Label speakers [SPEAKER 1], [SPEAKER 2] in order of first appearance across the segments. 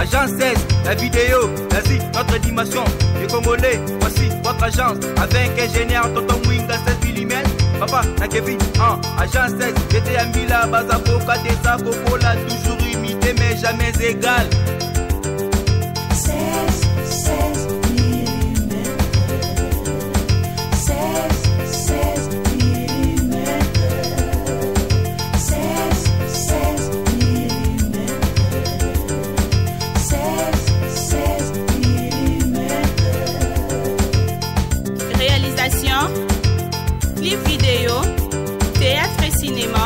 [SPEAKER 1] Agence 16, la vidéo, l'Asie, notre dimension. Les Congolais, voici votre agence. Avec ingénieur Tonton Mwinga 16 mm. Papa, na Kevin, 1, agence 16, j'étais à Mila, Bazakoka, Desa, Kokola, toujours imité mais jamais égal.
[SPEAKER 2] 16, 16 mm. 16, 16 mm. 16, 16 mm. 16, 16 mm.
[SPEAKER 3] Réalisation, clip vidéo, théâtre et cinéma,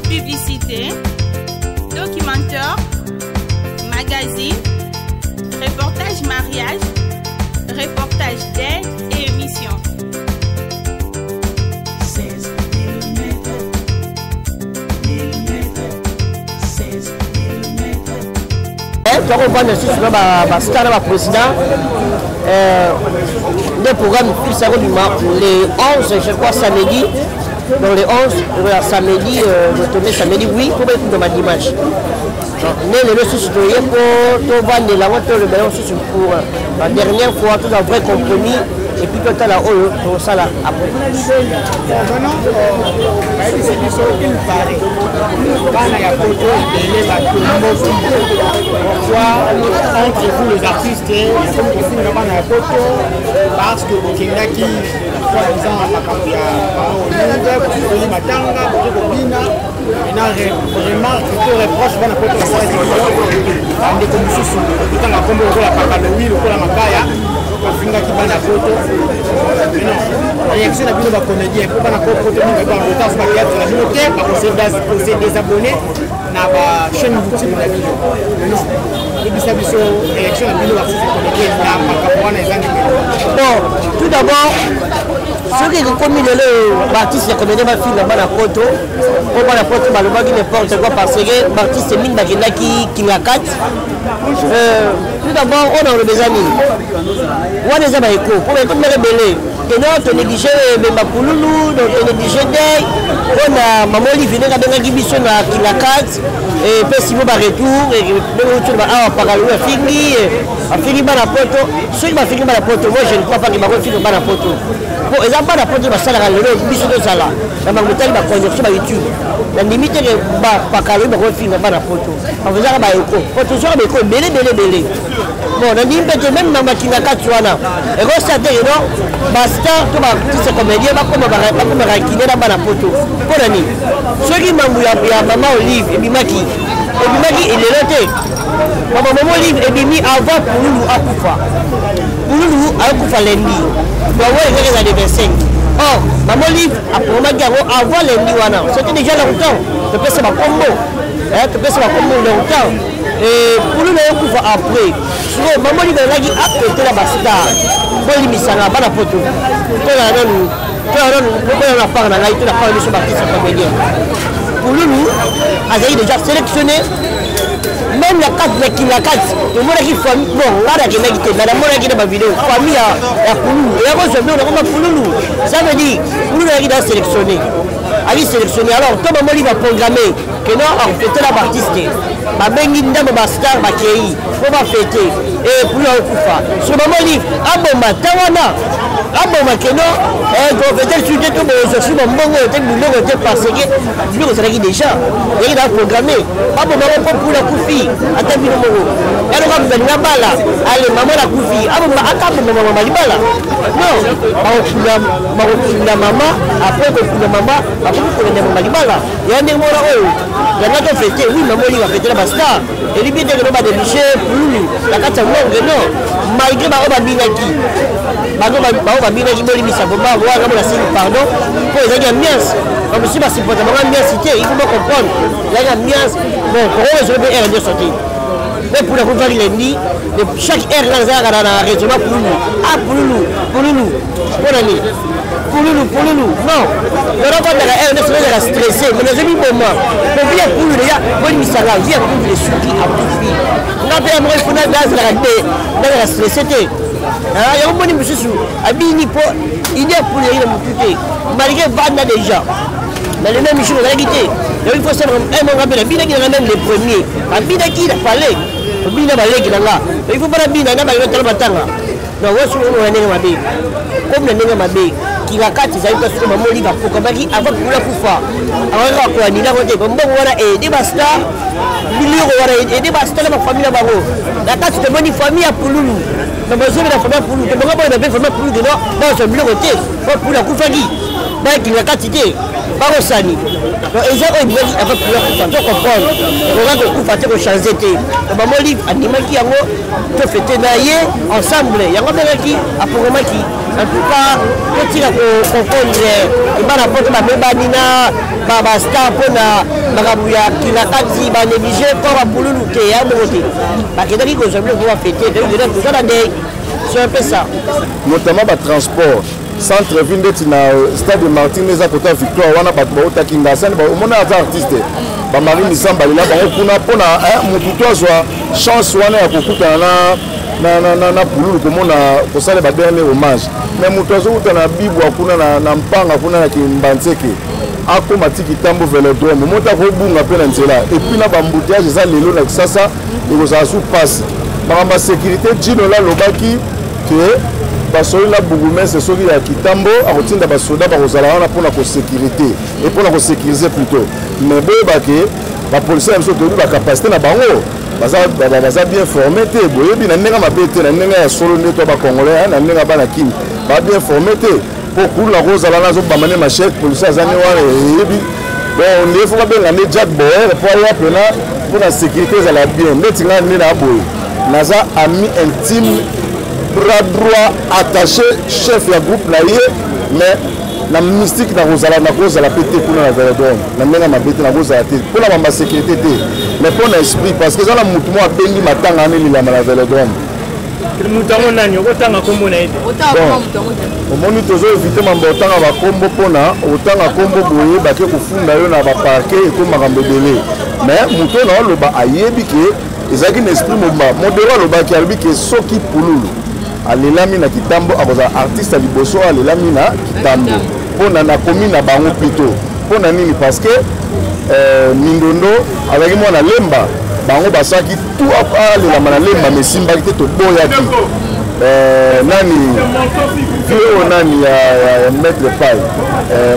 [SPEAKER 3] publicité, documentaire, magazine, reportage mariage, reportage d'aide et émission.
[SPEAKER 2] 16 mm. Mm. 16 mm.
[SPEAKER 4] Tokovanda lisusu na bastar na baprésident nde programme plus akobima le 11, je crois, samedi. Donc le 11 ya samedi, tome samedi, oui, mpo baekundama dimanche. Nde lelo susu toye mpo tovandela yango, tolobela yango susu pour la dernière fois, toza vrai compromis et puis totala oyo tosala après.
[SPEAKER 5] Vraiment, bayebisi biso, il paraît bana ya Poto ebele batomboki. Pourquoi entre vous les artistes yakomi kofinga bana ya Poto? Parce que bokendaki soi-disant makambo ya Mama Olive, bosoli matanga, boke kobina. Maintenant, remarque to reproche bana Poto basalaki, bandeko mosusu kotanga kombo lokola Papa Lowi, lokola Makaya, bafingaki bana Poto. Maintenant, réaction na bino bacomédien, mpo bana Poto mingi balota so bathéâtre na bino te, bakose désabonné na bachaîne YouTube na bino. Maintenant, yebisa biso réaction na bino baartiste comédien na makambo wana, eza ndenge?
[SPEAKER 4] Bon, tout d'abord, soki ekokomi lelo baartiste ya comédien bafinga bana Poto mpo bana Poto balobaki n'importe quoi parce que baartiste mingi bakendaki Kingakati, tout d'abord, oyo na koloba eza nini? Wana eza baeko mpo baeko moko ebele keno tonéglige Bemba Pululu, tonéglige dei mpona Mama Olive ndenge abengaki biso na Kingakati, epesi mo baretour ndenge otuna awa Pakalo afingi, afingi bana Poto. Soki bafingi bana Poto, moi je ne crois pas que bakofinga bana Poto, po eza bana Poto basalaka lelo biso tozala na bango. Tali baconnexion ba YouTube, nandimi te ke Bapakalo bakofinga bana Poto. Bakozaka baeko po tozwaka baeko ebele ebele ebele. Bon, nandimi mpe te, même na Makinga kati wana ekosala te keno bastar to baartiste comédien bakoma rancunier na bana Poto. Mpo na nini? Soki mambo ya Mama Olive ebimaki, ebimaki elelo te. Mama Olive ebimi avant Pululu akufa. Pululu akokufa lundi, bango ezaki eza le 25. Or Mama Olive apromaki yango avant lundi wana, c'était déjà longtemps. Topesa bakombo, topesa bakombo longtemps. Pululu ayokufa après. Sikoyo Mama Olive azalaki akotela bastar, bolimisanga bana Poto, tozala nanu, tozala nanu lokola na part na ngai to na part biso baartiste comédien. Pululu azali déjà sélectionné, même na kati na Kingakati tomonaki famille. Bon, nga nakendaki te, mais namonaki na bavideo famille ya Pululu eyakozwa biloko nakoma Pululu. Ça veut dire Pululu ayaki na sélectionné, ali sélectionné. Alors to bamoni baprogramme keno akofete na baartiste, babengi ndambo bastar, bakei mpo bafete e Pululu akokufa. So bamoni aboma ta wana, aboma keno kofete lisusu te, to bozwa su bambongo te, biloko te, parce que biloko ezalaki déjà, eyaki na programme. Babomako mpo Pula akufi. Ata bino moko eloko balinga bala ale mama nakufi, akaboma mama libala non, bakokunda mama. Après kokunda mama, bakoki kolenda mama libala ya ndenge mona oyo yanga tofete. Oui, mama olinga fete na bastar, elingi te keno badébouche Pululu na kati ya morgue. Non, malgré bango babinaki, bango bango babinaki, bolimisa vraiment wana mona sini pardon, mpo ezalaki ambiance. Bamosusu basupporta bango ambiance te, il faut bocomprendre, ezalaki ambiance. Bon, tokokozwa mpe heure nyonso te, mpe mpuna kufaki lundi, chaque heure nga nazalaka na raisonnement Pululu, ah, Pululu, Pululu, mpona nini Pululu, Pululu? Non, nakotaka heure nyonso nazalaka stressé, mais nazomi boma po vie ya Pululu déjà. Bolimisaka vie ya Pululu, esuki, akufi. Nga mpe ya moko ifuna nazalaka te, nazalaka stressé te. Yango moni mosusu abini mpo idée ya Pululu ezali na motu te, malgré vanda déjà. Mais le même jour ozalaki te. Yango il faut sala un monga mpe nabinaki nanga, même le premier babinaki na palais. Tobina baleki na nga, il faut bana bina na bayo tala matanga. Na wasu oyo na ndenge mabe. Comme na ndenge mabe. Kingakati ezali place oyo mama Olive aprokamaki avant Pululu akufa. Akokaka koanila yango te. Mbongo wana aide ba star, biloko wana aide ba star na ba famille na bango. Na kati tomoni famille ya Pululu. Na bazomi na famille ya Pululu. Tobonga boye na pe famille ya Pululu que non, bazwa biloko te. Po Pululu akufaki. Baya Kingakati te. Bakosani. Donc eza oyo ebimaki avant Pululu akufa. To comprendre. Ekoka kokufa te, kochange te. Donc mama Olive andimaki yango to fete na ye ensemble. Yango abengaki, aprogramaki. En tout cas, totika koconfondre bana poto babebani na bastar mpo na makambo ya kinakati banéglige corps ya pululu te ya bongo te bakendaki kozwa biloko bafete toza na ndenge c'est un peu ça.
[SPEAKER 6] Notamment batransport centre ville ndeti na stade de martin eza kota victoire wana bato bautaki ngasani omona aza artiste bamari misamba lela bango kuna mpona motu to azwa chance wana ya kokutana na na, na, na, na pululu komona kosala ba dernier hommage mais moto azowuta na bibwa kuna na, na mpanga kuna na kimbanseke akoma ti kitambo velodrome moto akobunga mpe na nzela epuis na bambouteillage eza lelo na kisasa ekozala su mpasi makambo ya sécurité jinola alobaki ke basoli na bourgmestre soki ya kitambo akotinda basoda bakozala wana mpona kosécurité e mpona kosécurise plutôt mais boyeba ke bapolisier na biso toyebi bacapacité na bango baza, baza bien formé te boyebi na ndenge mabe te na ndenge ya solo nde to bacongolais na ndenge ya bana kini ba bien formé te mpo kuluna kozala nazobamba nde machete policier aza nde wana eyebi bon nde fo babenga nde jack boer mpo aya mpena mpo na sécurité ezala bien ndeti ngai nde na boye naza ami intime bras droit attaché chef ya groupe na ye mais na mystique nakozala nakozala mpe te kuna na velodrome na ndenge mabe te nakozala te mpo na bamba sécurité te mais mpo na esprit parce que eza na motu moko abengi matanga wana elelama na velodrome.
[SPEAKER 7] Moto yango nani? Okotanga nkombo na ye te?
[SPEAKER 6] Omoni, tozo évite mambo otanga bakombo mpona otanga nkombo boye bake kofunda yo na baparke eko makambo ebele. Mais moto oyo naoloba ayebi ke ezalaki na esprit mobimba. Modero alobaki, alobi ke soki pululu alelami na kitambo akozala artiste ya liboso oyo alelami na kitambo mpona na komi na bango plutôt. Mpo na nini? Parce que mindondo azalaki mwana lemba, bango basalaki tout alelama na lemba mais esimbaki te, toboyaki. Nani vie oyo nani ya, ya, ya maître pai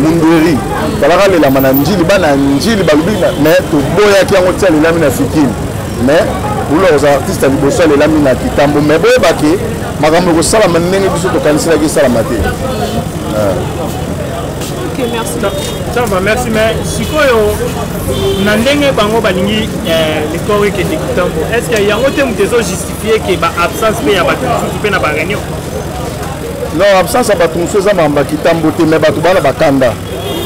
[SPEAKER 6] mundweri talaka alelama na njili, bana njili balobi mais toboyaki yango ti alelami na fikini. Mais bula kozala artiste ya liboso alelami na kitambo, mais boyebake makambo ekosalama ndenge biso tokaniselaki esalama te.
[SPEAKER 7] Ok, merci. Ça va, merci. Mais sikoyo na ndenge bango balingi le corps ekende kitambo, est ce que yango te moto ezojustifie ke ba absence mpe ya bato mosusu mpe na ba réunion?
[SPEAKER 6] Non, absence ya bato mosusu eza makambo ya kitambo te, mais bato bana bakanda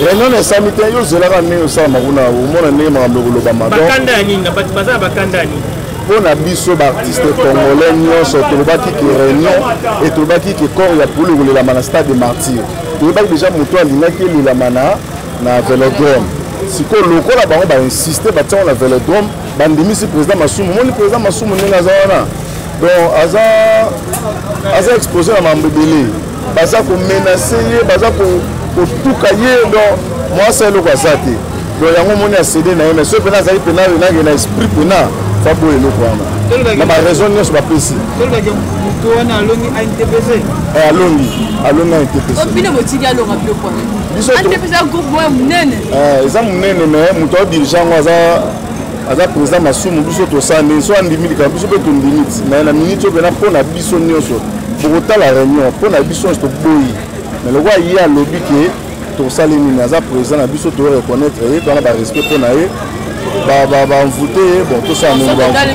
[SPEAKER 6] réunion na esami te. Yo ozelaka ndenge osalama kuna, omona ndenge makambo ekolobama.
[SPEAKER 7] Bakanda ya nini? Na bato baza na bakanda ya nini?
[SPEAKER 6] Mpo na biso baartiste congolais nyonso tolobaki ke réunion e tolobaki ke corps ya pulu ekolelama na stade de martyr. Toyebaki déjà moto alingaki elelama na velodrome. Sikoyo lokola bango bainsiste batiango na velodrome, bandimisi président Masumu. Omoni président Masumu ndenge aza wana, donc aza exposé na mambo ebele, baza komenace ye, baza kotuka ye, donc mwasi eloko aza te. Donc yango omoni acede na ye, mais soki mpena azali mpena nake na esprit mpena faboya eloko wana na baraison nyonso bapesi.
[SPEAKER 1] Moto wana alongi ANTPC.
[SPEAKER 6] Alongi, alongi ANTPC.
[SPEAKER 8] Bino botiki alonga biloko wana.
[SPEAKER 6] Biso
[SPEAKER 8] ANTPC ya groupe moko ya monene.
[SPEAKER 6] Eza monene, mais moto aodirige yango aza président Masumu. Biso tosala ndenge so andimi likambo, biso mpe tondimi ti mais na minute oyo mpena mpo na biso nyonso bokotala réunion, mpo na biso nyonso toboyi. Mais lokola ye alobi ke tosali nini, aza président na biso, to reconnaître ye, towana barespect mpo na ye, bamvute ye. Bon, tosala ndenge
[SPEAKER 8] bamvute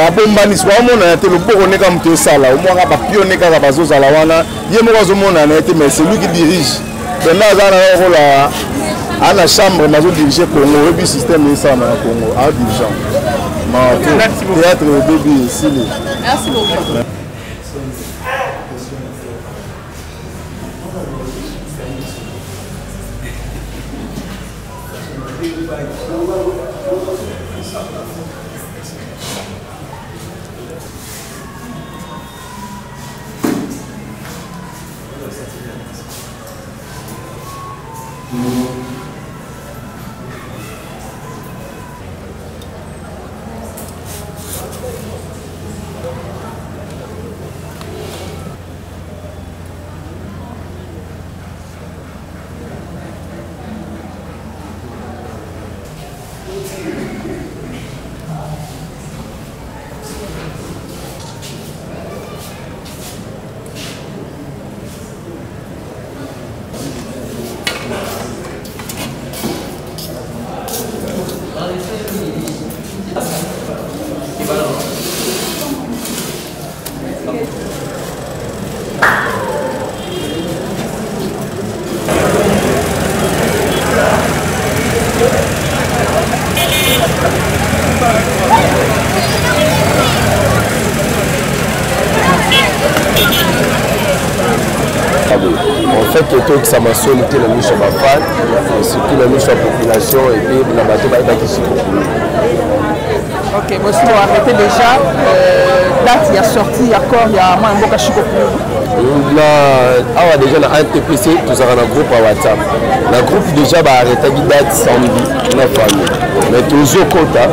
[SPEAKER 6] abombani siko aomonana te, loboko nde kaka moto esala omwaka bapione kaka bazozala wana, ye moko azomonana ye te, mais c'est lui qui dirige. Benda aza na lokola aa na chambre mais azodirige Congo. Oyebi système esalama na Congo, aa dirigeant théâtre ebebi esili.
[SPEAKER 8] Merci beaucoup.
[SPEAKER 6] En fait, tokisa masoli te na miso ya bafan surtout na miso ya population epuis na bato bayebaki sikoyo.
[SPEAKER 8] Ok, bosi arrêté déjà date ya sortie ya corps ya mwana mboka Chiko Pululu.
[SPEAKER 6] Na awa déjà na ATPC tozalaka na groupe ya WhatsApp. Na groupe déjà baarretaki date samedi na famille. Mais tozokota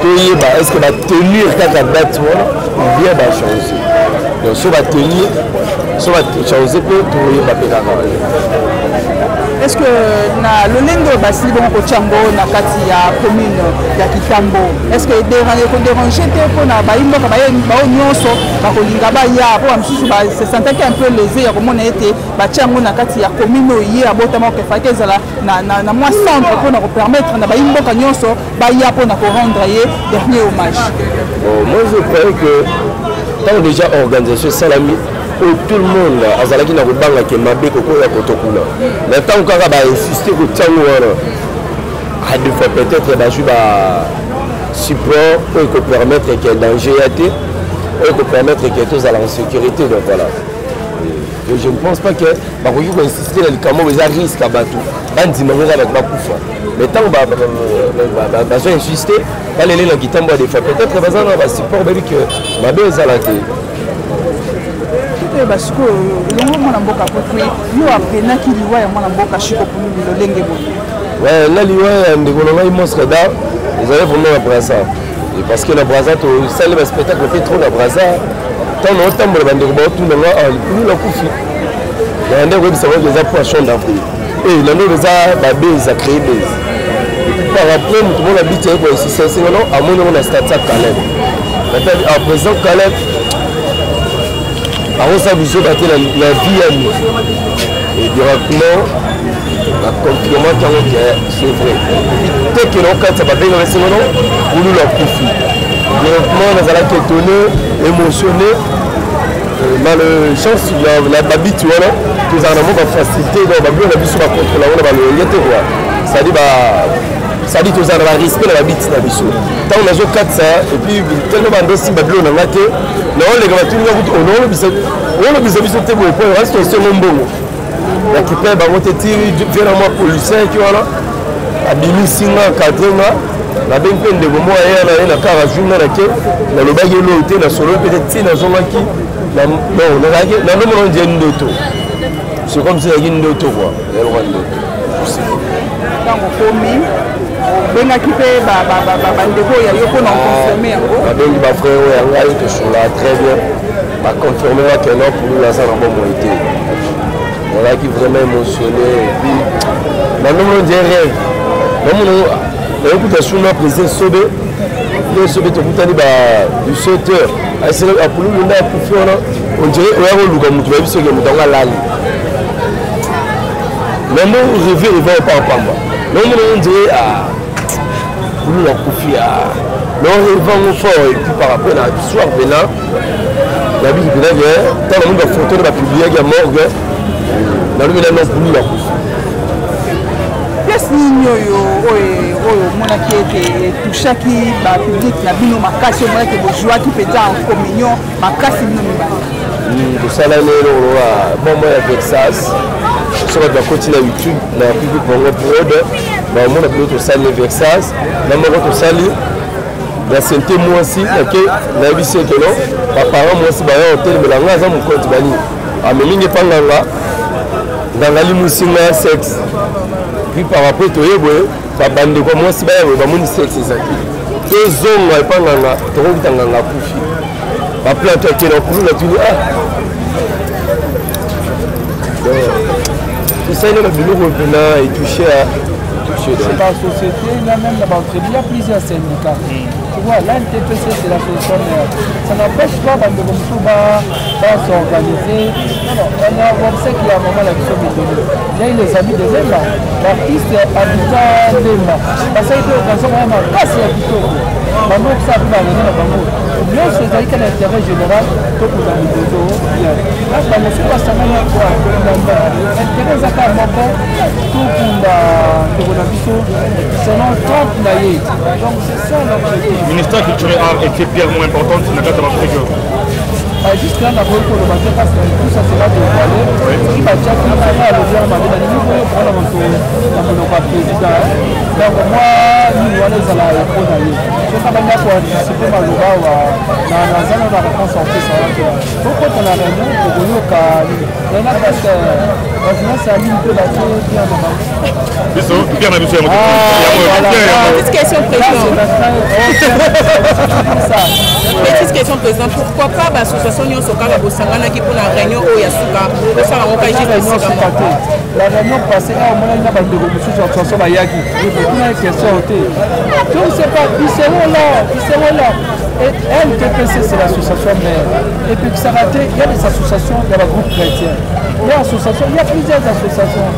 [SPEAKER 6] toyeba est ce que batenir kaka date wana ou bien bachange. Donc so batenir, so bachange mpe toyeba mpe kaka wana.
[SPEAKER 8] Est ce que na lolenge oyo basili bongo kotia yango na kati ya commune ya Kitambo, est ce que ekoderange te mpona bayimboka bao nyonso bakolinga baya, mpo bamisusu se sentaki un peu lésé ya komona ete batia yango na kati ya commune oyo ye abotama, okefaki ezala na mwa centre mpona kopermettre na bayimboka nyonso baya mpona korendre ye dernier hommage?
[SPEAKER 6] Bon, moi je croyais que tant déjà organisation esalami oyo tout le monde azalaki na kobanga ke mabe kokoya koto kuna, mais ntango kaka bainsiste kotiango wana, à deux fois peut-être bazwi ba support oyo ekopermettre ke danger ya te, oyo ekopermettre ke tozala en sécurité. Donc voilà, et je ne pense pas que bakoki koinsiste na likambo eza risque ya bato bandima ngo kaka bato bakufa. Mais ntango bazo insiste balele na kitambo ya defa, peut-être baza na basupport, bayebi ke mabe ezala te.
[SPEAKER 8] Toyeba sikoyo elongo mwana mboka Kwekwe, yo aprenaki liwa ya mwana mboka Chiko Pululu lolenge boye?
[SPEAKER 6] Na liwa ya ndeko na ngai Monstre d'Art ezali vraiment na Braza, parce que na Braza tosali baspectacle mpe trop na Braza. Ntango naotambola, bandeko baotuna nga Pululu akufi, na ndeko oyebisa bango eza poisson d'avril e na ndeko eza babase acréé base. Par après moto mona biti aye koinsiste esenga no amoni yango na statut ya Caleb. Natali président Caleb akosala biso te na vie ya motu, et directement baconfirmaki yango ke c'est vrai. Te ke naokatisa babengaka esengo no Pululu akufi, directement nazalaki étonné, émotionné. Malchance na babiti wana tozala na mwa bafacilité, donc babilo na biso bacontrôle yango na balolenge te quoi, c'est-à-dire c'est-à-dire tozala na barespect na babiti na biso. Ntango nazokatisa epuis tellement bando osimba bilo na nga te, naoleka batuni nga kutu olobisa biso te boye po reste osengo mbongo nakipe bango te. Ti vie na mwa policier ki wana abimisi nga, encadre nga, nabengi mpe ndeko moko aye na ye na kara jour nga nake nalobaki eloko te, nasolo mpe te ti nazongaki. Nandomona ndie ndoto, c'est comme si ezalaki ndoto quoi, eloko ndoto.
[SPEAKER 8] Ntango okomi, obengaki mpe bandeko ya yo mpona oconfirme yango?
[SPEAKER 6] Babengi bafrère oyo ya ngai tosolaka très bien, baconfirme nga ke non, Pululu aza na bomoi te. Nazalaki vraiment émotionné, et puis nanomona ndie rêve, namona nayokuta suna président Sobe ye Sobe, tokutani ba du 7 heures aisela Apululu nde akufi wana. On dirait oya koluka motu, bayebi soki moto yango alali mais mo rêve rêve opa pamba, namona on dirait Pululu akufi, non, rêve yango fort. Et puis par après na soir mpena nabiki mpena ke ntango namoni bafoto na bapubliaki ya morgue, nalobi na non, Pululu akufi.
[SPEAKER 8] Pièce nini oyo oyo omonaki ete etouchaki bapublic na bino makasi, omonaki bozwaki mpenza en communion makasi bino mibale?
[SPEAKER 6] Tosalani eloko lokola bombo ya Vexas. So bato bakoti na YouTube na Pipi Congo Prod, bamona bilo tosali Vexas na moko tosali na sente mwasi nake nayebisi eke no baparent mwasi baya kotelemela nga, aza mokonzi bani amemi nge epa nganga, nganga limwisi nga sexe. Puis par après toye boye, babandeko mwasi baya boye, bamoni sexe ezalaki.
[SPEAKER 9] Tozonga epa nganga, tokokuta nganga akufi. Baplante akenda kuluna tuni ah. Tosali na biloko mpena etouche à touché.
[SPEAKER 10] C'est par société, là même dans l'entreprise, il y a plusieurs syndicats. Tu vois, l'ANTPC, c'est l'association mère. Ça n'empêche pas bandeko mosusu ba s'organiser. Non, non, on a on sait qu'il y a un moment la biso midoni. Il y a eu les amis de Lemba, l'artiste Abita Lemba. Basali mpe occasion moko makasi ya kitoko. Bango kosala mpe baréunion na bango. Nyonso ezali kaka na intérêt général tokuta midodo bien. Bango soki basangani intérêt eza kaka moko tokunda ndeko na biso selon trempe na ye. Donc c'est ça l'objectif.
[SPEAKER 7] Ministère culturel art était pierre moins importante na kati ya baafrike.
[SPEAKER 10] Jusque là nakoki koloba te parce que tout ça sera dévoilé. Soki batiaki soki alobi yango mabe nalingi koyokana moto na monoko ya président. Donc moi nini wana ezala epo na ye soki abandi koanticipe maloba awa naza na réponse en plus wana te. Tokota na réunion tokoyoka nini yana parce que bafinance ya nini mpe batie bien na bango.
[SPEAKER 7] Biso pierre na biso yango.
[SPEAKER 3] Petite question président. Petite question président, pourquoi pas l'association nyonso kaka bosanganaki mpona réunion oyo ya suka kosala yango ka juste esika moko?
[SPEAKER 10] La réunion passée awa omonaki na bandeko mosusu ya association bayaki kuna question te. Donc c'est pas bisengo là, bisengo là. Et LTPC c'est l'association mère. Et puis ça raté, il y a des associations, il y a le groupe chrétien. Il y a association, il y a plusieurs associations.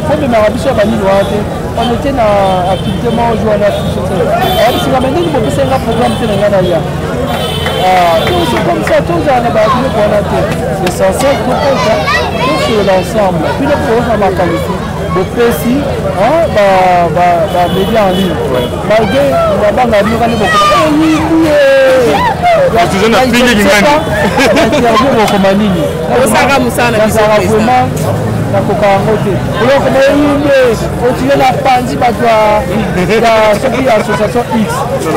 [SPEAKER 10] Faut me biso ya banini wana te. On était na activité moko jour wana ayebisika me ndenge bopesa nga programme te na ngai naya. C'est comme ça, tozala na babiloko wana te. L'essentiel tokota tosolola ensemble bino koyoka makanisi bopesi bamédia en ligne malgré babanga bino kani bokoma eyindi interview bokoma nini
[SPEAKER 3] osaka mosala na biso
[SPEAKER 10] nazalaka vraiment nakoka yango te. Olokoma eyinde otie na panzi bato ya soki association x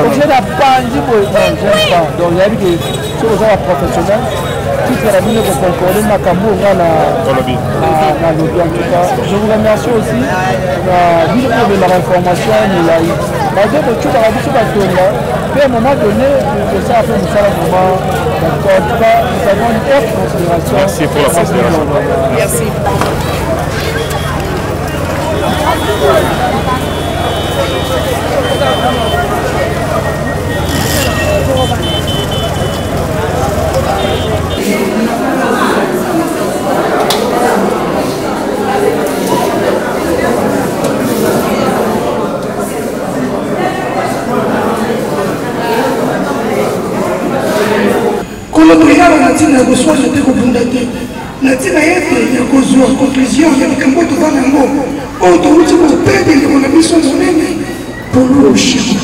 [SPEAKER 10] otie na panzi boye. Non, j'aime pas. Donc nayebi ke soki oza ba professionnel titre na bino ekoconcorde makambo oyo nga nalobi. En tout cas je vous remercie aussi na bino mpo obelaka information molai malgré bocukaka biso batonga mpe à un moment donné kosala mpe mosala vraiment. En tout cas nous avons une haute considération.
[SPEAKER 7] Merci pour la considération.
[SPEAKER 3] Merci.
[SPEAKER 11] Kolo toyala na ntina ya koswana te kobunda te na ntina ete ya kozwa conclusion ya likambo toza na yango oyo towuti kopede ndeko na biso monene Polo Shiko.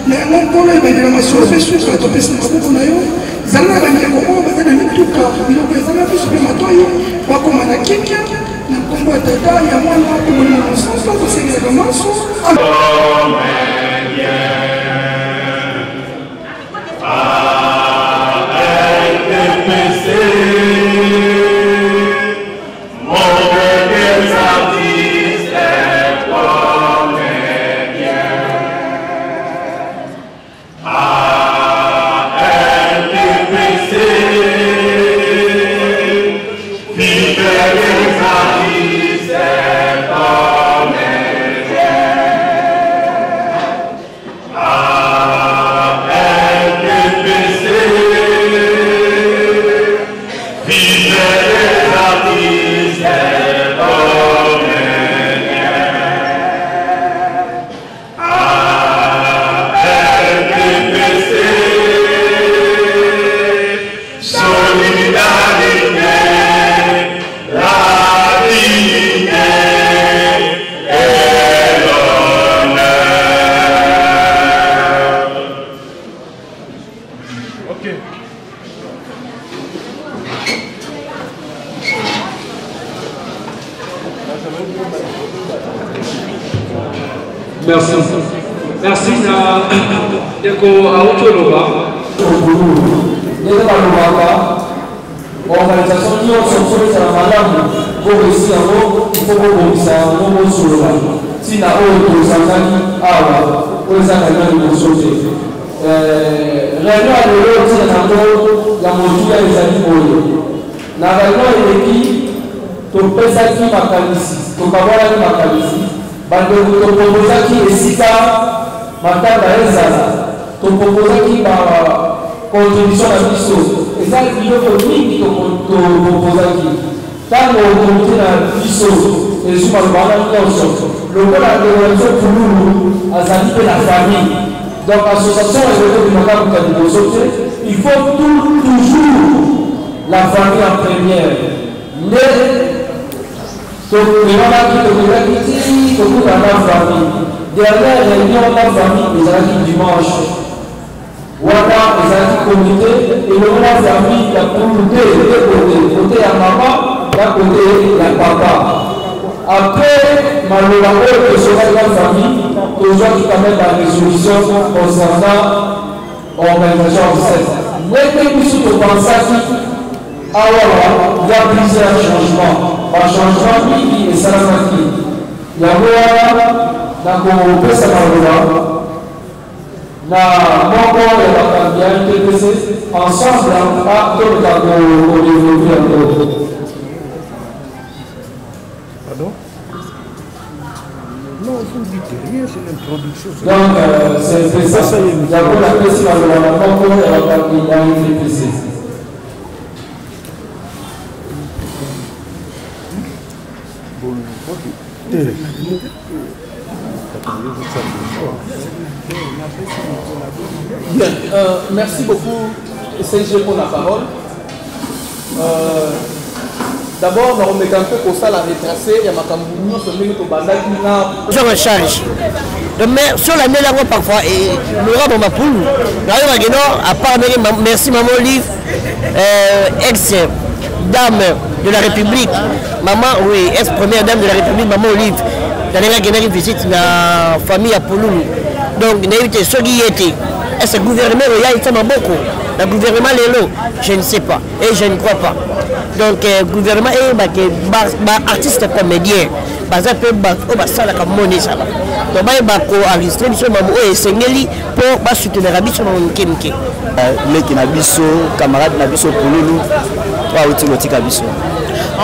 [SPEAKER 11] Na yango Nkolo, ebandela masolo mpe suka topesi na maboko na yo. Zala na bandeko oyo baza na mituka, biloko ezanga biso mpe matoi, bakoma na kimia na nkombo ya Tata, ya Mwana mpe Molimo Mosantu, tosengelaka manso.
[SPEAKER 10] Merci. Merci na ndeko auti oloba. Ndenge balobaka organisation nyonso soki ezala malamu po réussir yango il faut bobongisa yango bosolola ntina oyo tozangani awa oyo eza kanya liboso te. Réunion ya lelo ntina nango ya motuya ezali boye. Na réunion eleki topesaki makanisi, tokabwanaki makanisi, bandeko topropozaki esika matanga ezala, topropozaki ba contribution na biso, eza biloko mingi topropozaki. Ntango komite na biso ezwi maloba wana nyonso, lokola ndeko na biso Pululu azali mpe na famille, donc association ekoki kobima kaka moto ya liboso te, il faut tout, toujours la famille en première. Nde tomemanaki, tokendaki ti kokutana na famille. Dernière réunion na famille ezalaki dimanche. Wana ezalaki comite elongo na famille ya Pululu te de cote, cote ya mama na cote ya papa. Après maloba oyo tosolaki na famille, tozwaki quand même ba resolution concernant organisation ya obsèques. Ndenge biso topansaki awa ya plusieurs changements, ba changements mingi esalamaki. Yango wana nakopesa maloba na moko ya bakambi ya MTPC ensemble a toluka kodevelope yango.
[SPEAKER 12] Pardon? Non, vous ne dites rien, c'est l'introduction.
[SPEAKER 10] Donc, c'est un peu ça. Yango napesi maloba na moko ya bakambi ya MTPC.
[SPEAKER 12] Bon, ok.
[SPEAKER 8] Bien, merci beaucoup CG pour la parole. D'abord, nakomeka mpe kosala retrace ya makambo nyonso ndenge tobandaki na
[SPEAKER 4] je recharge. Donc, mais sur la mienne yango parfois Laura Bamapulu nayokaki no à part ndenge merci maman Olive, ex dame de la République, maman, oui, ex première dame de la République, maman Olive, na ndenge akendaki visite na famille ya Pululu. Donc nayebi te soki ye te, est-ce que gouvernement oyo ya maboko na gouvernement lelo, je ne sais pas et je ne crois pas. Donc gouvernement eyebake baartiste comédien baza mpe bato oyo basalaka moni ezala, donc bayeba koenregistre biso mambo oyo esengeli mpo basoutenaka biso bango mike mike.
[SPEAKER 13] Leki na biso, camarade na biso Pululu oyo awuti kotika biso.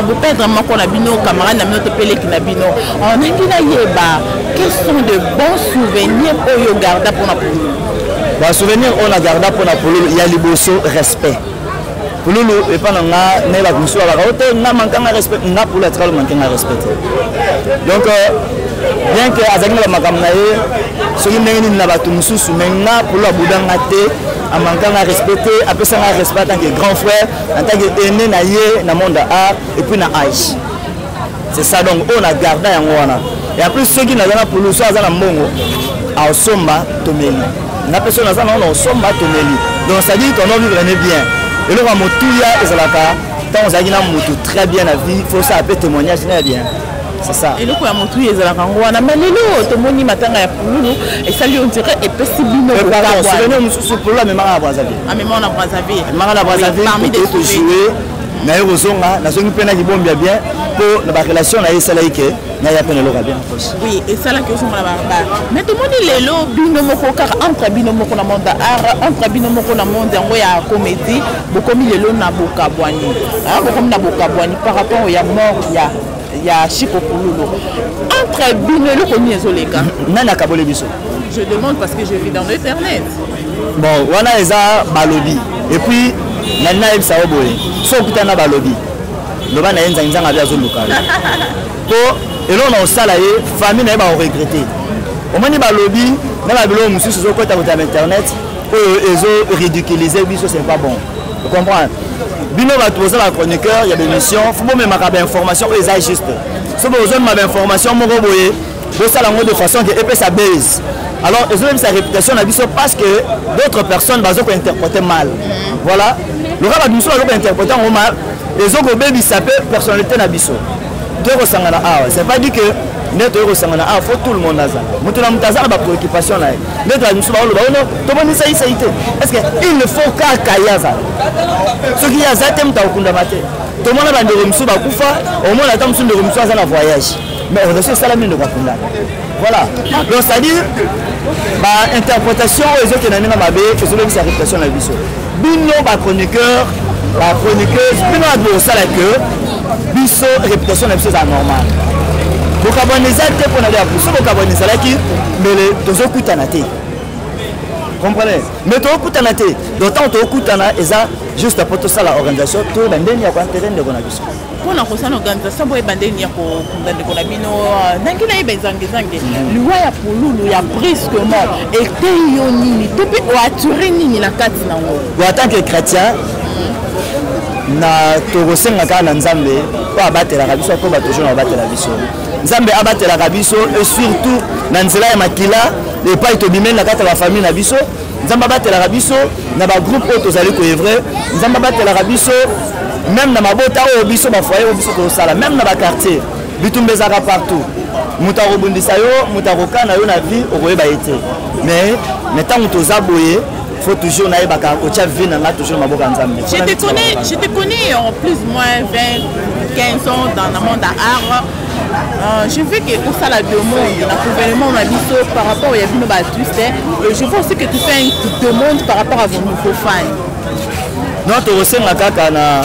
[SPEAKER 3] Boperdre moko na bino, camarade na bino to mpe leki na bino, oningi nayeba quels sont de bons souvenirs oyo garda mpona Pululu?
[SPEAKER 13] Basouvenir oyo na garda mpona Pululu, ya liboso, respect. Pululu epa na nga, nayebaka mosusu babaka o te nga mankanga respect, nga Pululu atikala manke nga respect te. Donc bien que azalaki na bamakambo na ye soki ndenge nini na bato mosusu, mais nga Pululu abuda nga te, amanka nga respect te, apesa nga respect en tant que grand frère, en tant que aîné na ye na monde ya art et puis na âge. C'est ça. Donc oyo na garda yango wana. Et en plus soki naza na Pululu, so aza na mbongo aosomba tomeli, nga mpe so naza nango na osomba tomeli. Donc c'est à dire qu'on doit vivre ne bien. Eloko ya motuya ezalaka ntango ozalaki na motu très bien na vie, faut ça ape témoignage na ya bien, c'est ça.
[SPEAKER 3] Eloko ya motuya ezalaka yango wana. Mais lelo tomoni matanga ya Pululu esali, on dirait epesi bino.
[SPEAKER 13] Pardon, souvenir mosusu, Pululu amemaka na Brazzaville.
[SPEAKER 3] Amemaka na Brazzaville.
[SPEAKER 13] Amemaka na Brazzaville.
[SPEAKER 3] Parmi des
[SPEAKER 13] tojouer naye kozonga, nazongi mpe na libombi ya bien mpo na barelation na ye esalaki ke naya mpe na eloko ya bien.
[SPEAKER 3] Oui, esalaki ozonga na barbar. Mais tomoni lelo bino moko kaka, entre bino moko na monde ya art, entre bino moko na monde yango ya comédie, bokomi lelo na bokabwani, bokomi na bokabwani par rapport ya mort ya Chico Pululu. Entre bino eloko nini ezoleka?
[SPEAKER 13] Nani akaboli biso?
[SPEAKER 3] Je demande parce que je vis dans l'internet.
[SPEAKER 13] Bon, wana eza balobi. Et puis nani nayebisa yo boye, so okutana na balobi, loba na ye nzangi nzanga abe azoluka yo mpo eloko na kosala ye, famille na ye bakoregrete. Omoni, balobi na babiloko mosusu ezokota kota na internet oyo ezo ridiculiser biso, c'est pas bon. Comprendre bino bato boza bachroniqueur ya bémission, fo bomemaka bainformation oyo eza juste. So bozomema bainformation moko boye, bosala yango de façon ke epesa base. Alors ezobebisa réputation na biso parce que d'autres personnes bazo kointerpréter mal. Voilà, loka bato mosusu bazo kointerpréter yango mal, ezokobebisa mpe personnalité na biso. Toye kosangana awa, c'est pas dit que nde toye kosangana awa faut tout le monde aza. Moto na moto aza na bapréoccupation na ye. Nde bato mosusu baoloba ono tomonisayisai te. Est ce que il ne faut kaka ye azala? Soki ye aza te, moto akokundama te. Tomona bandeko mosusu bakufa, omona ata mosusu ndeko mosusu aza na voyage, mais relation esalami, ndeko akundama. Voilà, donc c'est à dire Bainterprétation oyo ezokenda ndenge mabe, ezolobisa réputation na biso. Bino bachroniqueur, bachroniqueuse, bino bato bokosala ke biso réputation na biso eza normal. Bokabwana eza te mpona ya biso. Bokabwana ezalaki, mbele tozokutana te, comprenez? Mais tokokutana te. Donc ntango tokokutana, eza juste mpo tosala organisation, toyeba ndeni ya koenterrer ndeko na biso.
[SPEAKER 3] Mpona kosala organisation, boyeba ndeni ya kokunda ndeko na bino. Ndenge nayeba, ezangezange liwa ya Pululu ya brusquement eteyi yo nini, to mpe oattirer nini na kati nango?
[SPEAKER 13] Bon, en tant que chrétien, na tokosenga kaka na Nzambe mpo abatelaka biso, akoba toujours na kobatela biso. Nzambe abatelaka biso, et surtout na nzela ya makila epai tobimeli na kati ya bafamille na biso. Nzambe abatelaka biso na bagroupe oyo tozali koœuvrer. Nzambe abatelaka biso même na mabota oyo biso, bafoyer oyo biso tozosala, même na baquartier. Bitumba ezalaka partout. Moto akobundisa yo, moto akokana yo na vie, okoyeba ye te. Mais ntango toza boye, faut toujours nayebaka kotia vie na nga toujours na maboko ya Nzambe.
[SPEAKER 3] Je te connais en plus ou moins 20, 15 ans dans le monde art. Je veux que ça la demande, le gouvernement na biso par rapport à bino artiste. Et je vois aussi que tu fais une demande par rapport à vos nouveaux fans.
[SPEAKER 13] Non, tokosenga kaka na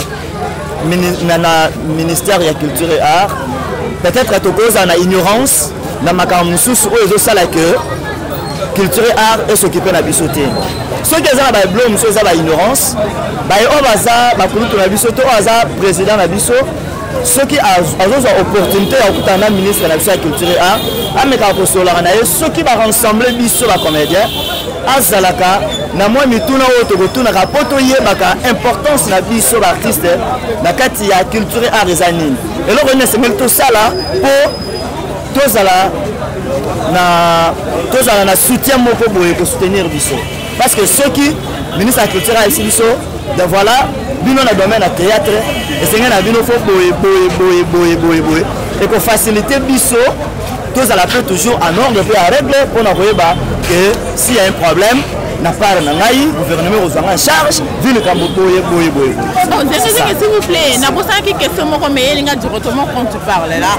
[SPEAKER 13] ministère ya culture et art. Peut-être tokozala na ignorance na makambo mosusu oyo ezosala ke culture et art es'occuper na biso te. Soki eza na babilo mosusu, eza baignorance. Baye oyo baza bakulutu na biso to oyo aza président na biso, soki azozwa opportunité ya kokutana na ministre na biso ya culture et art, amekaka kosololaka na ye. Soki barassembler biso bacomédien, azalaka na mwa mituna oyo tokotunaka mpo toyebaka importance na biso baartiste na kati ya culture et art eza nini, eloko nini esengeli tosala mpo tozala na soutien moko boye kosoutenir biso. Parce que soki ministre ya culture ayesi biso de voilà, bino na domaine ya théâtre, esengeli na bino faut boye boye boye boye boye boye, ekofaciliter biso tozala mpe toujours en ordre mpe ya règle mpona koyeba que s'il y a un problème na part na ngai, gouvernement ekozwanga en charge vu likambo boye boye boye.
[SPEAKER 3] Oh, s'il vous plaît, nabosanaki question moko, mais elinga directement quand tu parles là.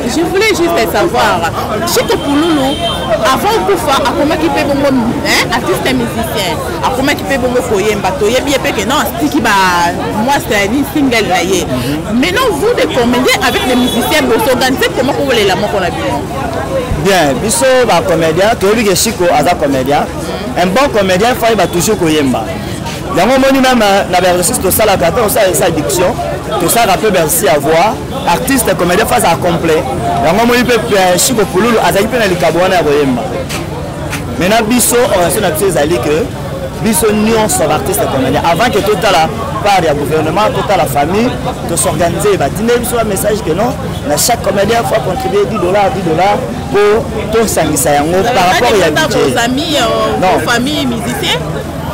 [SPEAKER 3] Je voulais juste savoir, Chico Pululu, avant kufa, akomaki mpe bongo, hein, artiste musicien, akomaki mpe bongo koyemba, toyebi ye mpe ke non, atiki ba mwasi ni single na ye. Maintenant, vous des comédiens avec des musiciens, bosorganiser comment kowelela moko na bino?
[SPEAKER 13] Bien, biso bacomédien, toyebi ke Chico aza comédien. Un bon comédien faut ayeba toujours koyemba. Yango omoni, même na baexercice tosalaka, te osala esa addiction, tosalaka mpe bercy ya voix. Artiste comédien faut azala complet. Yango omoni mpe Chico Pululu azalaki mpe na likabo wana ya koyemba. Maintenant, biso organisation na biso ezali ke biso nyonso baartiste comédien, avant ke totala part ya gouvernement, totala famille, tos'organiser. Batindeli biso bamessage ke non, na chaque comédien faut contribuer 10 dollars, 10 dollars, mpo tosangisa yango par rapport ya budget.
[SPEAKER 3] Vos amis,
[SPEAKER 13] Non.
[SPEAKER 3] vos familles musiciens?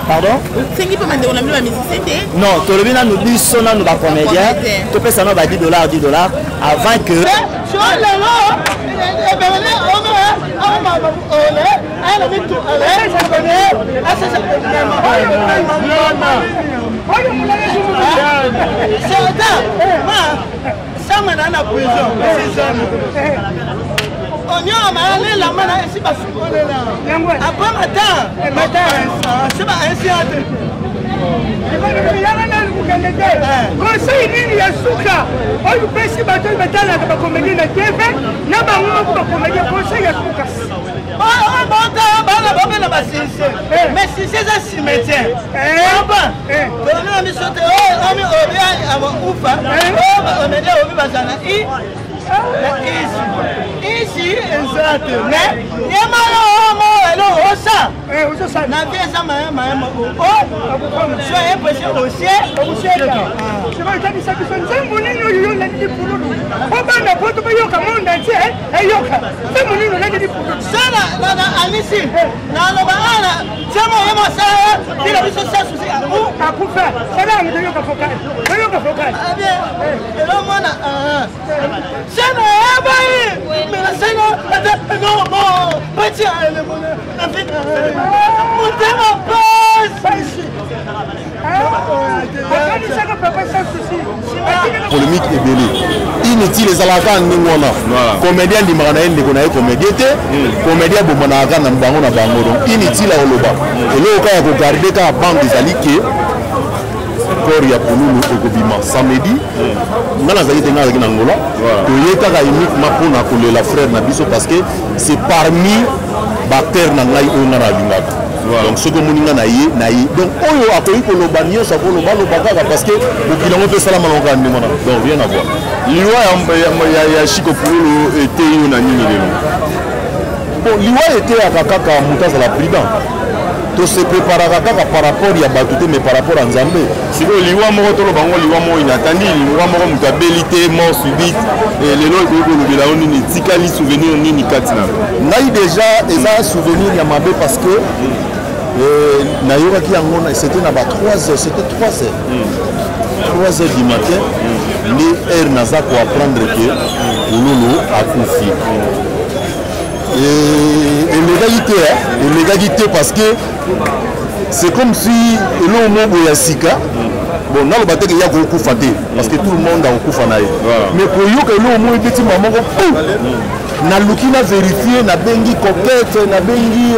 [SPEAKER 13] Pardon?
[SPEAKER 3] Sengi mpe bandeko na bino bamusicien te?
[SPEAKER 13] Non, tolobi nanu biso nanu bacomédien.
[SPEAKER 3] Bacomédien.
[SPEAKER 13] Topesa nano ba 10 dollars, 10 dollars, avant que
[SPEAKER 14] lelo ebele ome ala mitu sama na prison onyoma alelama na esi basukolela après matin si bainsi te.
[SPEAKER 11] Yanga nanu kokende te. Conseil nini ya suka oyo opesi bato oyo batalaka bacomédien na TV na bango moko bacomédien? Conseil ya suka.
[SPEAKER 14] Bota bana babela basinse, mais sinse eza cimetière. Papa, tolobi na biso te omi obi ufa bacomédien obi bazala na i na isi isi eza te, mais ye moko mo eloko osa na vie eza mayema so epesi osie.
[SPEAKER 11] Sikoyo etabisa biso nzembo nini oyo yo olandeli Pululu, po bana poto bayoka, monde entier eyoka? Nzembo nini olandeli Pululu?
[SPEAKER 14] Sala na anisi naloba ana tiama oye mosala bila biso sa susi.
[SPEAKER 11] Akufa, sala yango toyoka vocal, toyoka vocal.
[SPEAKER 14] Elomona sena ebai mena sena no pati na motema pasi.
[SPEAKER 11] Akanisaka papa sans souci.
[SPEAKER 6] Polémique ebele. Inutile ezalaka kaka ndenge wana. Comédien andimaka na ye ndeko na ye comédien te. Comédien abomanaka kaka na bango na bango. Donc inutile akoloba. Eloko kaka ya kogarde kaka bande ezali ke corps ya Pululu ekobima samedi. Nga nazalaki te, nga nazalaki na Angola. Toye kaka uniquement mpona kolela frère na biso parce que c'est parmi baacteur na ngai oyo nga nalingaka. Donc soki omoni nga na ye na ye, donc oyo akoki koloba nyonso akoloba aloba kaka parce que mokili yango mpe esalama nango kaka ndenge wana, donc rien à voir.
[SPEAKER 15] Liwa ya Chiko Pululu eteyi yo na nini lelo?
[SPEAKER 6] Bon, liwa eteyaka kaka moto azala prudent. Tose préparaka kaka par rapport ya bato te, mais par rapport ya Nzambe.
[SPEAKER 15] Sikoyo liwa moko toloba ngo liwa moko inatandi, liwa moko moto abeli te, mort subite, lelo ekoki kolobela yo nini? Etikali souvenir nini kati na
[SPEAKER 6] ngai? Déjà eza souvenir ya mabe parce que nayokaki yango, c'était na ba 3 heures, c'était 3 heures, 3 heures du matin nde heure naza koapprendre ke Pululu akufi. Elekaki te, elekaki te parce que c'est comme si eloko moko boye ya sika. Bon, naloba te ke ya kokufa te parce que tout le monde akokufa na ye, mais koyoka eloko moko ebeti ma moko, naluki na vérifie, nabengi Coquette, nabengi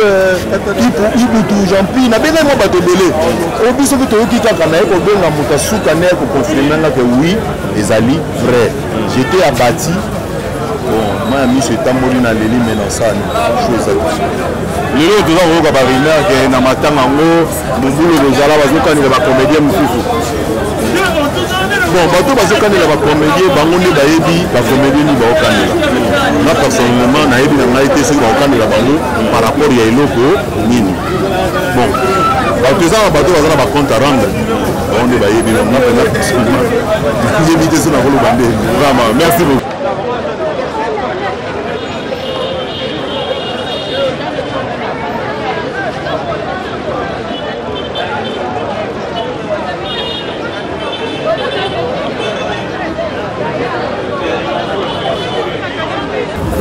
[SPEAKER 6] Ibutu Jampi, nabengai mwa bato ebele oyo biso mpe toyoki kaka. Naye kobenga moto asuka nde koconfirme nga ke oui, ezali vrai. J'étais abattu. Bon, mai ya miso etamboli, naleli, me nasani chose.
[SPEAKER 15] Lelo toza koyoka barumeur ke na matanga yango mobulu kozala, bazokanela bacomédien mosusu.
[SPEAKER 6] Bon, bato bazokanela bacomédien, bango nde bayebi bacomédien nini baokanela. Nga personnellement nayebi na ngai te soki bakokanela bango par rapport ya eloko nini. Bon, bato eza na bato baza na bacompte à rendre, bango nde bayebi. Nga mpenza personnellement nayebi te so nakoloba nde.
[SPEAKER 15] Vraiment, merci beaucoup.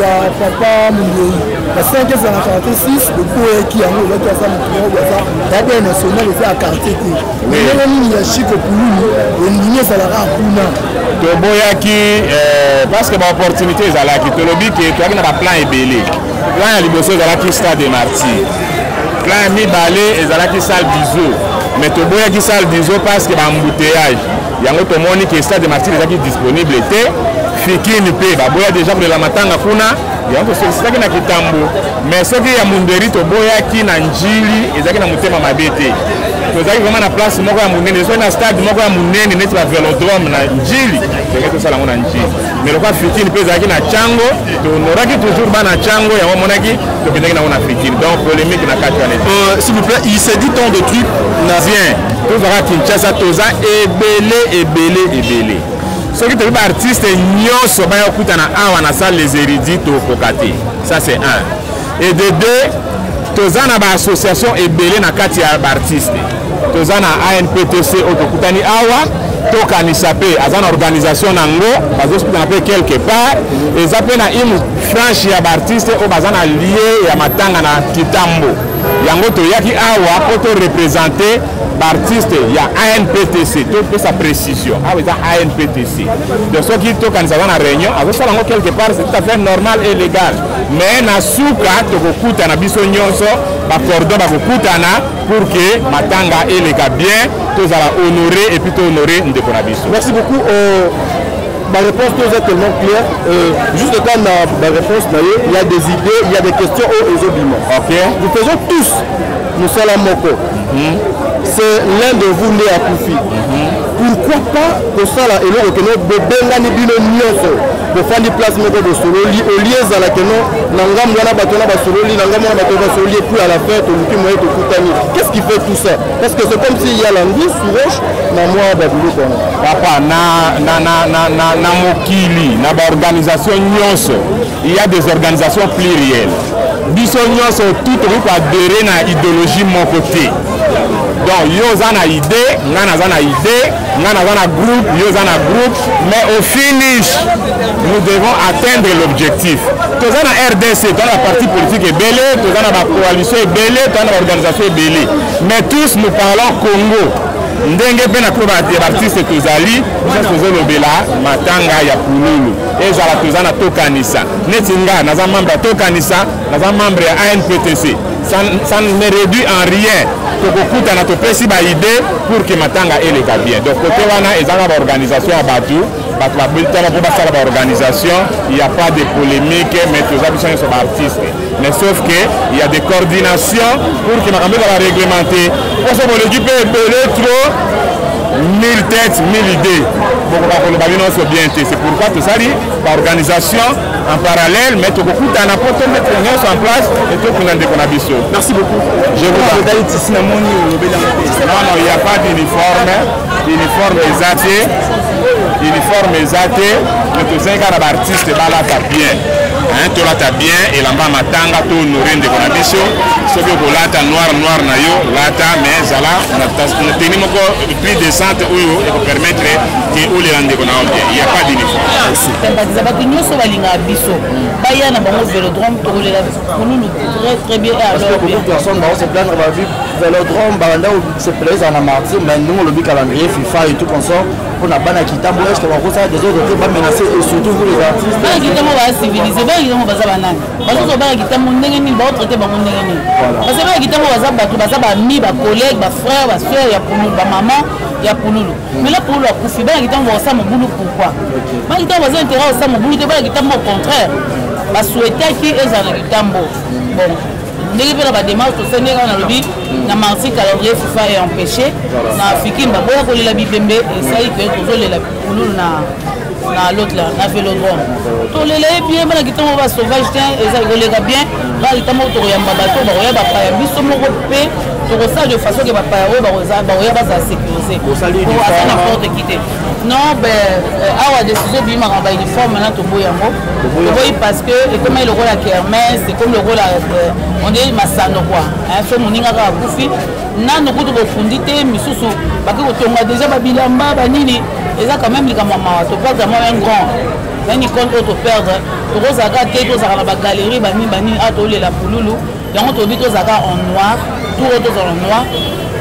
[SPEAKER 10] Ya papa Mundei na 5 ezala na quartier 6, boboyaki yango, olaki aza motu moko aza d'abord national, eza ya quartier te. Ndenge nini ya Chiko Pululu ondimi ezalaka kuna?
[SPEAKER 16] Toboyaki parce que baopportunité ezalaki. Tolobi ke toyaki na baplan ebele. Plan ya liboso ezalaki stade de Martyr, plan ya mibale ezalaki salle biso, mais toboyaki salle biso parce que baembouteillage yango. Tomoni ke stade de Martyr ezalaki disponible te, Fikini mpe baboya déjà kolela matanga kuna, yango tosolisitaki na Kitambo. Mais soki ya Munderi toboyaki na Njili, ezalaki na motema mabe te. Tozalaki vraiment na place moko ya monene, soki na stade moko ya monene neti bavelodrome na Njili, ndenge tosala yango na Njili. Mais lokola Fikini mpe ezalaki na Cango, tohonoraki toujours bana Cango, yango omonaki tokendaki nango na Fikini. Donc polémique na kati wana.
[SPEAKER 15] S'il vous plaît, il s'est dit tant de trucs
[SPEAKER 16] na bien. Tozalaka Kinshasa, toza ebele ebele ebele. Soki toyebi baartiste nyonso baya kokutana awa na salle Les Érudits, tokoka te. Ça c'est un. Et de deux, toza na baassociation ebele na kati ya baartiste. Toza na ANPTC oyo tokutani awa, tokanisa mpe aza na organisation nango, bazokutana mpe quelque part. Eza mpe na une franche ya baartiste oyo baza na lie ya matanga na Kitambo. Yango toyaki awa mpo torepresente baartiste ya ANPTC. Topesa précision awa, eza ANPTC. Donc soki tokanisa aza na réunion, azosala yango quelque part, c'est tout à fait normal et légal. Mais na suka tokokutana biso nyonso, bacordon bakokutana pour que matanga eleka bien, tozala honoré et puis tohonore ndeko na biso.
[SPEAKER 15] Merci beaucoup. Ma réponse nous est tellement claire. Juste quand ma réponse, il y a des idées, il y a des questions au Ezobima.
[SPEAKER 16] Ok.
[SPEAKER 15] Nous faisons tous, nous sommes à Moko. C'est l'un de vous né à Koufi. Pourquoi pas kosala eloko keno bobengani bino nyonso, bofandi place moko, bosololi, olie ezala keno na ngambo wana bato wana basololi, na ngambo wana bato basololi, et puis à la fin toluki moye tokutani? Qu'est-ce qui fait tout ça? Parce que c'est comme s'il y a l'anguille sous roche na mwa babiloko wana.
[SPEAKER 16] Papa, na mokili, na baorganisation nyonso, il y a des organisations plurielles. Biso nyonso tout tokoki koadhérer na idéologie moko te. Donc yo oza na idée, nga naza na idée, nga naza na groupe, yo oza na groupe, mais au finish nous devons atteindre l'objectif. Toza na RDC, toza na parti politique ebele, toza na bacoalition ebele, toza na baorganisation ebele, mais tous nous parlons Congo. Ndenge mpe na mpo ya baartiste tozali biso tozolobela matanga ya pululu ezala toza na tokanisa neti nga naza membre ya tokanisa naza membre ya anptc ça, ça ne réduit en rien tokokutana topesi baidée pour que matanga eleka bien donc kote wana ezaka baorganisation ya bato bato babetama mpo basala baorganisation il y a pas de polémique mais toza biso nyonso baartiste mais sauf que il y a des coordinations pour que makambo ezala réglementé mposo boleki mpe ebele trop mille têtes mille idées bokoka koloba bino nyonso bien te c'est pourquoi tosali baorganisation en parallèle mais tokokutana mpo tomettre nyonso en place et tokunda ndeko na biso.
[SPEAKER 17] Merci beaucoup.
[SPEAKER 16] Je vous en non non il n'y a pas d'uniforme uniforme eza te uniforme eza te mais tozali kaka na baartiste balata bien hein, tolata bien elamba matanga to honore ndeko na biso soki okolata noir noir na yo lata mais zala na teni moko plus décente oyo ekopermettre ke olela ndeko na yo bien il n'y a pas d'uniforme.
[SPEAKER 3] Sympathisa bato nyonso balingaka biso baya na bango vélodrome tokolela pululu très très bien et
[SPEAKER 13] alors
[SPEAKER 3] bien.
[SPEAKER 13] Beaucoup de personnes vont se plaindre bavi vélodrome babanda kosepela ezala na martyr mais ndenge olobi calendrier fifa et tout consort mpona bana kitambo est ce que bakosala desordre te bamenace et surtout vous les artistes
[SPEAKER 3] bana kitambo baa civilise bana kitambo baza banani bazozo bana kitambo ndenge nini baotraite bango ndenge nini parce que bana kitambo baza bato baza baami bacollègue bafrère basœur ya pululu bamama ya pululu mais là pululu akufi bana kitambo bakosala mobulu pourquoi bana kitambo baza intérêt kosala mobulu te bana kitambo au contraire basouhaitaki ezala na kitambo bon ndenge mpe na badémarche tosali ndenge kaka nalobi na marti calendrier fifa est empêché na fikini baboya kolela bibembe esali ke tozolela pululu na na l'autre là na vélodrome tolela ye bien bana kitambo ba sauvage te eza koleka bien bana kitambo tokoyamba bato bakoya bapaya biso moko mpe tokosala de façon ke bapaya oyo bakoya bazala sécurisé aza na porte qui te non ben euh, awa décision ebimaka ba uniforme na toboyi yango toboyi parce que ekomaki lokola kermesse ekomi lokola euh, on dirait masano quoi so moninga kaka akufi nanu kutu bofundi te misusu bake kotonga deja babilamba banini eza quand même likambo ya mawa toperdre mwa un grand un icône oyo toperdre tokozalaka te tozalaka na bagalerie banini banini awa tolela pululu yango tolobi tozalaka en noir tour oyo tozala en noir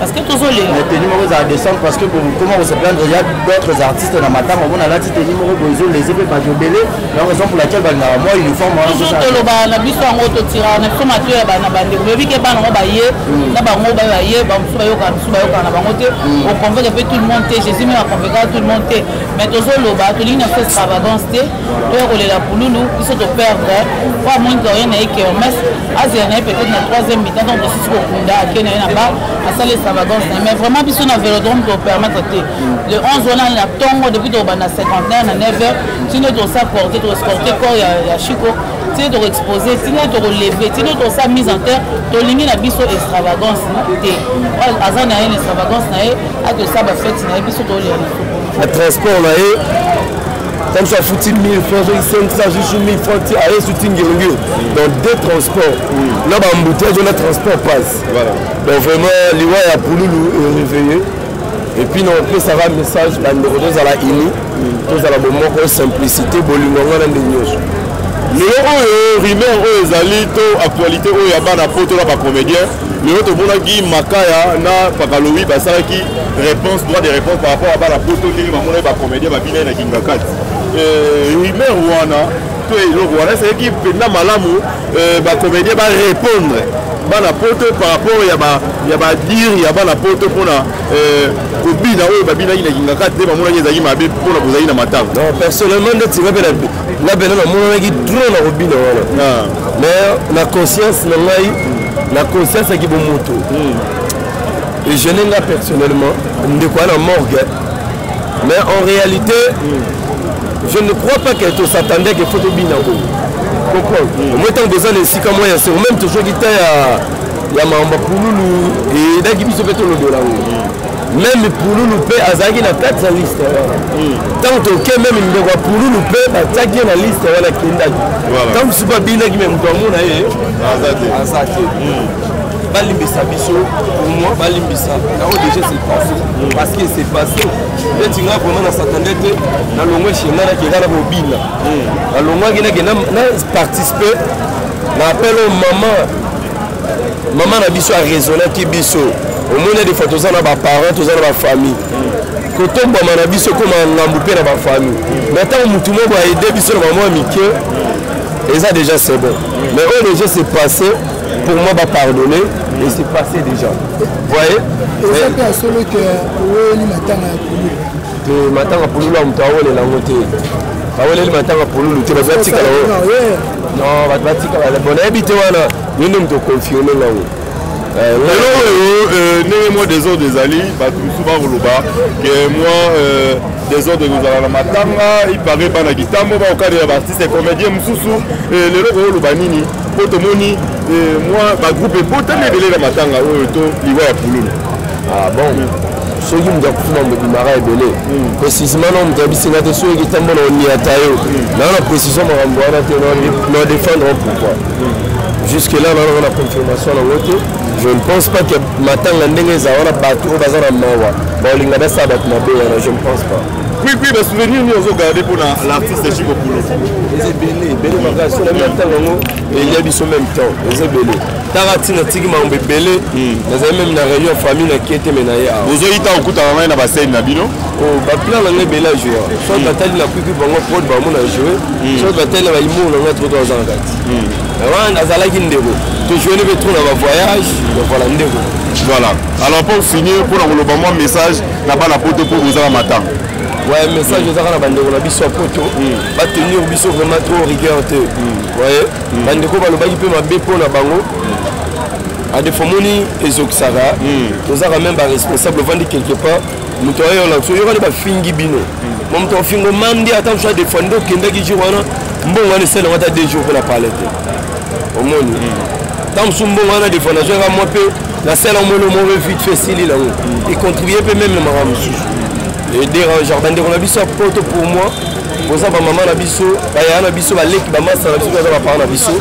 [SPEAKER 3] parce que tozolela
[SPEAKER 13] mais tenue moko ezala décembre parce que comment on se plaindre il y a d'autres artistes na matanga omona alati tenue moko boye ezolese mpe bato ebele la raison pour laquelle balingaka mwa uniforme wana
[SPEAKER 3] toujours toloba na biso yango totiraka na biso matoyi ya bana bandeko boyebi ke bana yango baye na bango baye baye bamosusu bayokaka mosusu bayokaka na bango te oconvaincre mpe tout le monde te jésus meme aconvaincaka tout le monde te mais tozoloba tolingi na biso extravagance te toya kolela pululu biso toperdre po amoni koya na ye kermesse azela na ye peut-être na troisième mi-temps donc tosusu kokunda ake na ye na bar asali extravagance na ye mais vraiment biso na vélodrome topermettre te le 11 wana na ntongo depuis tokobanda 51 na 9 heures tino tosa porte toescorte corps ya, ya chico tino tokoexpose tino tokoleve tino tosa mise en terre tolingi na biso extravagance te aza na ye na extravagance na ye akosala bafete na ye biso tolela
[SPEAKER 9] na transport na ye ntango so afuti 1000 francs soki 500 susu 1000 francs ti aye suti ngirongiro donc deux transport na baembouteillage na transport passe donc vraiment liwa ya pululu eréveillé et puis na opesaka message bandeko tozala uni tozala bomoko simplicité bolingo yango wana nde nyonso
[SPEAKER 15] lelo oyo rumeur oyo ezali to actualité oyo ya bana poto na bacomédien lelo tomonaki makaya na pakalowi basalaki réponse droit de réponse par rapport ya bana poto ndenge bamonaki bacomédien babinaki na kingakati euh, rumeur wana to eloko wana ezalaki mpenza malamu euh, bacomédien barépondre bana poto par rapport ya ba ya ba dire ya bana poto mpona euh, kobina oyo babinaki na kingakati nde bamonaki ezalaki mabe mpona bozalaki na matanga
[SPEAKER 9] non personnellement ndeti nga mpe nga mpena namonanaki trop na kobina wana ah. mais na conscience na ngai na conscience ya kibomoto hmm. egene nga personnellement ndeko wana morgue mais en réalité hmm. je ne crois pas que tosatandais ke fo tobina bongo comprendre hmm. omoi ntango boza na esika mwa ya sero meme tozwaki ta ya ya makambo ya pululu eyedaki biso mpe tolobela yango meme pululu mpe azalaki na kati ya liste wana ntango toke meme ndeko ya pululu mpe batiaki ye na liste wana akendaki ntango mosusu mpe abinaki me moto amona ye aza te hmm. balimbisa biso pour moi balimbisa yango déjà c'est passé parce que c'est passé neti nga vraiment na s'attendait te nalongwe chez nga nakenda na kobina nalongwaki nakenda na participer na appel oyo mama Mama na biso araisonnaki biso. Omoni des fois toza na baparent, toza na bafamille. Kotombwama na biso ekoma ngambu mpe na bafamille. Mais ntango motu moko aide biso na bamwa mike, eza déjà c'est bon. Mais oyo déjà c'est passé, pour moi bapardonner, et c'est passé déjà. Voyez?
[SPEAKER 11] Eza mpe ya solo ke oweli matanga ya pululu?
[SPEAKER 9] Te, matanga pululu ya moto awelela yango te. Aweleli matanga pululu te, bato batikala. Non, bato batikala. Bon, nayebi te, wana yo nde moto oconfirme ngango.
[SPEAKER 17] Lelo oyo, ndenge mwa désordre ezali, bato mosusu bakoloba ke mwa désordre ekozala na matanga. Ipare bana Kitambo bakokalela baartiste comédien mosusu. Lelo koyoloba nini? Mpo tomoni mwa bagroupe ebotami ebele na matanga oyo to liwa ya Pululu.
[SPEAKER 9] Ah bon, soki moto akufi, mambo ebimaka ebele. Précisement na moto ayebisinga te soki Kitambo na oniata yo naa na précision makambo wana te na défendre. Pourquoi jusque là naza na confirmation nango te? Je ne pense pas que matanga ndenge eza wana, bato oyo baza na mawa baolinga basala bato mabe wana. Je ne pense pas.
[SPEAKER 17] Puis basouvenir nini ozogarde mpona l'artiste Chiko Pululu?
[SPEAKER 9] Eza ebele, ebele makasi. So na matanga yango elia biso même temps, eza ebele. Taka ntina tiki makambo ebele, nazali même na réunion famille na kie te, me na ye awa.
[SPEAKER 17] Bozoyi ntango okutana ngai na bascène na bino?
[SPEAKER 9] Baplan na ngai ebele ya joue. Soit batali na kwikwi bango prod bango na joue, soit batali na baimour na ngai trop aza na kati wana. Azalaki ndeko, tojoue mpe trop na bavoyage. Voilà, ndeko.
[SPEAKER 17] Voilà. Alors, pour finir, mpona koloba mwa message na bana Poto mpo boza na matanga.
[SPEAKER 9] Ouais, message ezaka na bandeko na biso ya Poto, batenir biso vraiment trop rigueur te. Ouais, bandeko balobaki mpe mabe mpo na bango. Adefo moni ezokisaka, tozaka même baresponsable. Ovandi quelque part, moto ayola so oyokani bafingi bino mo moto afingo mandi, ata mosu adefo nde okendaki jour wana, mbongo wana esalango ata 2 jours mpo na pale te. Omoni, ntango mosusu mbongo wana defo nazwaka mwa mpe nasala molo moko vite fait, esili nango, econtribue mpe même na makambo mosusu edérangeaka bandeko na biso ya Poto. Pour moi, boza bamama na biso, bayaya na biso, baleki, bamasa na biso, baza baparent na biso.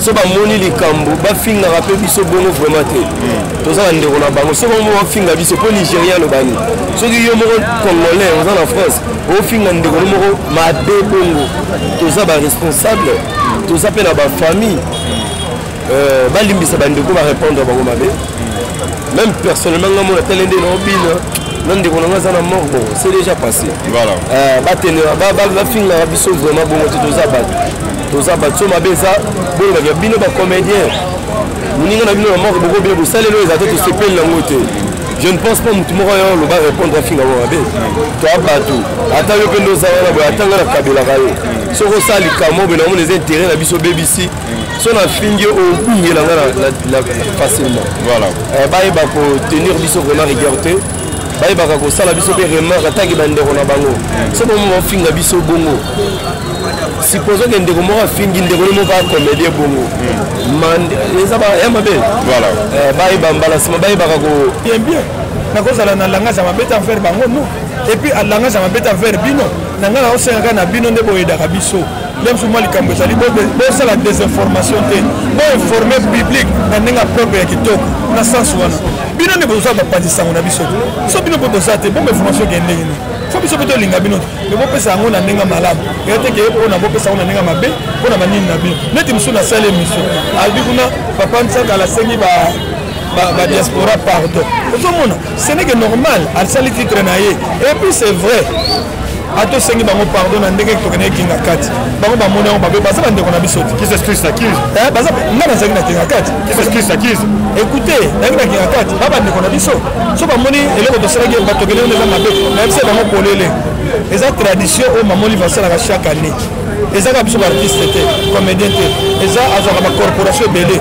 [SPEAKER 9] So bamoni likambo, bafingaka mpe biso bongo vraiment te. Toza bandeko na bango. So bango bafinga biso mpo Nigérien alobani, soki yo moko Congolais oza na France ofinga ndeko no moko mabe bongo, toza baresponsable, toza mpe na bafamille. Balimbisa bandeko barépondre bango mabe. Même personnellement, nga mona tele nde naobina na ndeko na nga aza na mort. Bon, c'est déjà passé.
[SPEAKER 17] Voilà.
[SPEAKER 9] Batenera bafingaka biso vraiment bongo te. Toza bato, toza bato. So mabe eza, bolobaka bino bacomédien, moninga na bino na mort, bokobina bosaleli oyo eza te, tosepeli nango te. Je ne pense pas motu moko oyo oloba répondre afinga ngo mabe. Toa bato, ata yo mpe nde oza wana boye, ata nga nakabelaka yo. Soki osala likambo boye, namona eza intérêt na biso bebisi. So nafingi, obungela nga facilement.
[SPEAKER 17] Voilà.
[SPEAKER 9] Bayeba kotenir biso vraiment rigueur te, bayebaka kosala biso mpe remarque ataki bandeko na bango. So bango bafinga biso bongo, supposons ke ndeko moko afingi ndeko ne moko acomédie bongo, eza ya mabe. Bayeba mbala nsima bayebaka ko
[SPEAKER 18] Bien bien, nakozala na langage ya mabe te envers bango, non. Et puis langage ya mabe te envers bino. Na ngai naosengaka na bino nde boyedaka biso nde mosusu mwa likambo ezali, bosala désinformation te, boinforme public na ndenge ya propre, ya kitoko. Na sens wana, bino nde bozosala bapanzi sango na biso. So bino mpe boza te, bomba information ekende ndenge nini? Fo biso mpe tolinga bino te, me bopesa yango na ndenge malamu. Eya te ke mpona bopesa yango na ndenge mabe mpona banini na bino. Neti mosusu nasala émission, alobi kuna papa Nsakala asengi badiaspora pardon. Ozomona, ce n'est que normal, asali titre na ye. Et puis c'est vrai, ata osengi bango pardon na ndenge tokende ekinga kati, bango bamoni yango mabe. Baza bandeko na biso te. Nga nazalaki na Kinga Kati. Écoute, nazalaki na Kinga Kati. Ba bandeko na biso, so bamoni eloko tosalaki, batokende wana eza mabe. Nayebisa bango polele, eza tradition oyo Mama Olive asalaka chaque année. Eza kaka biso baartiste te, comédien te, eza azwaka bacorporation ebele,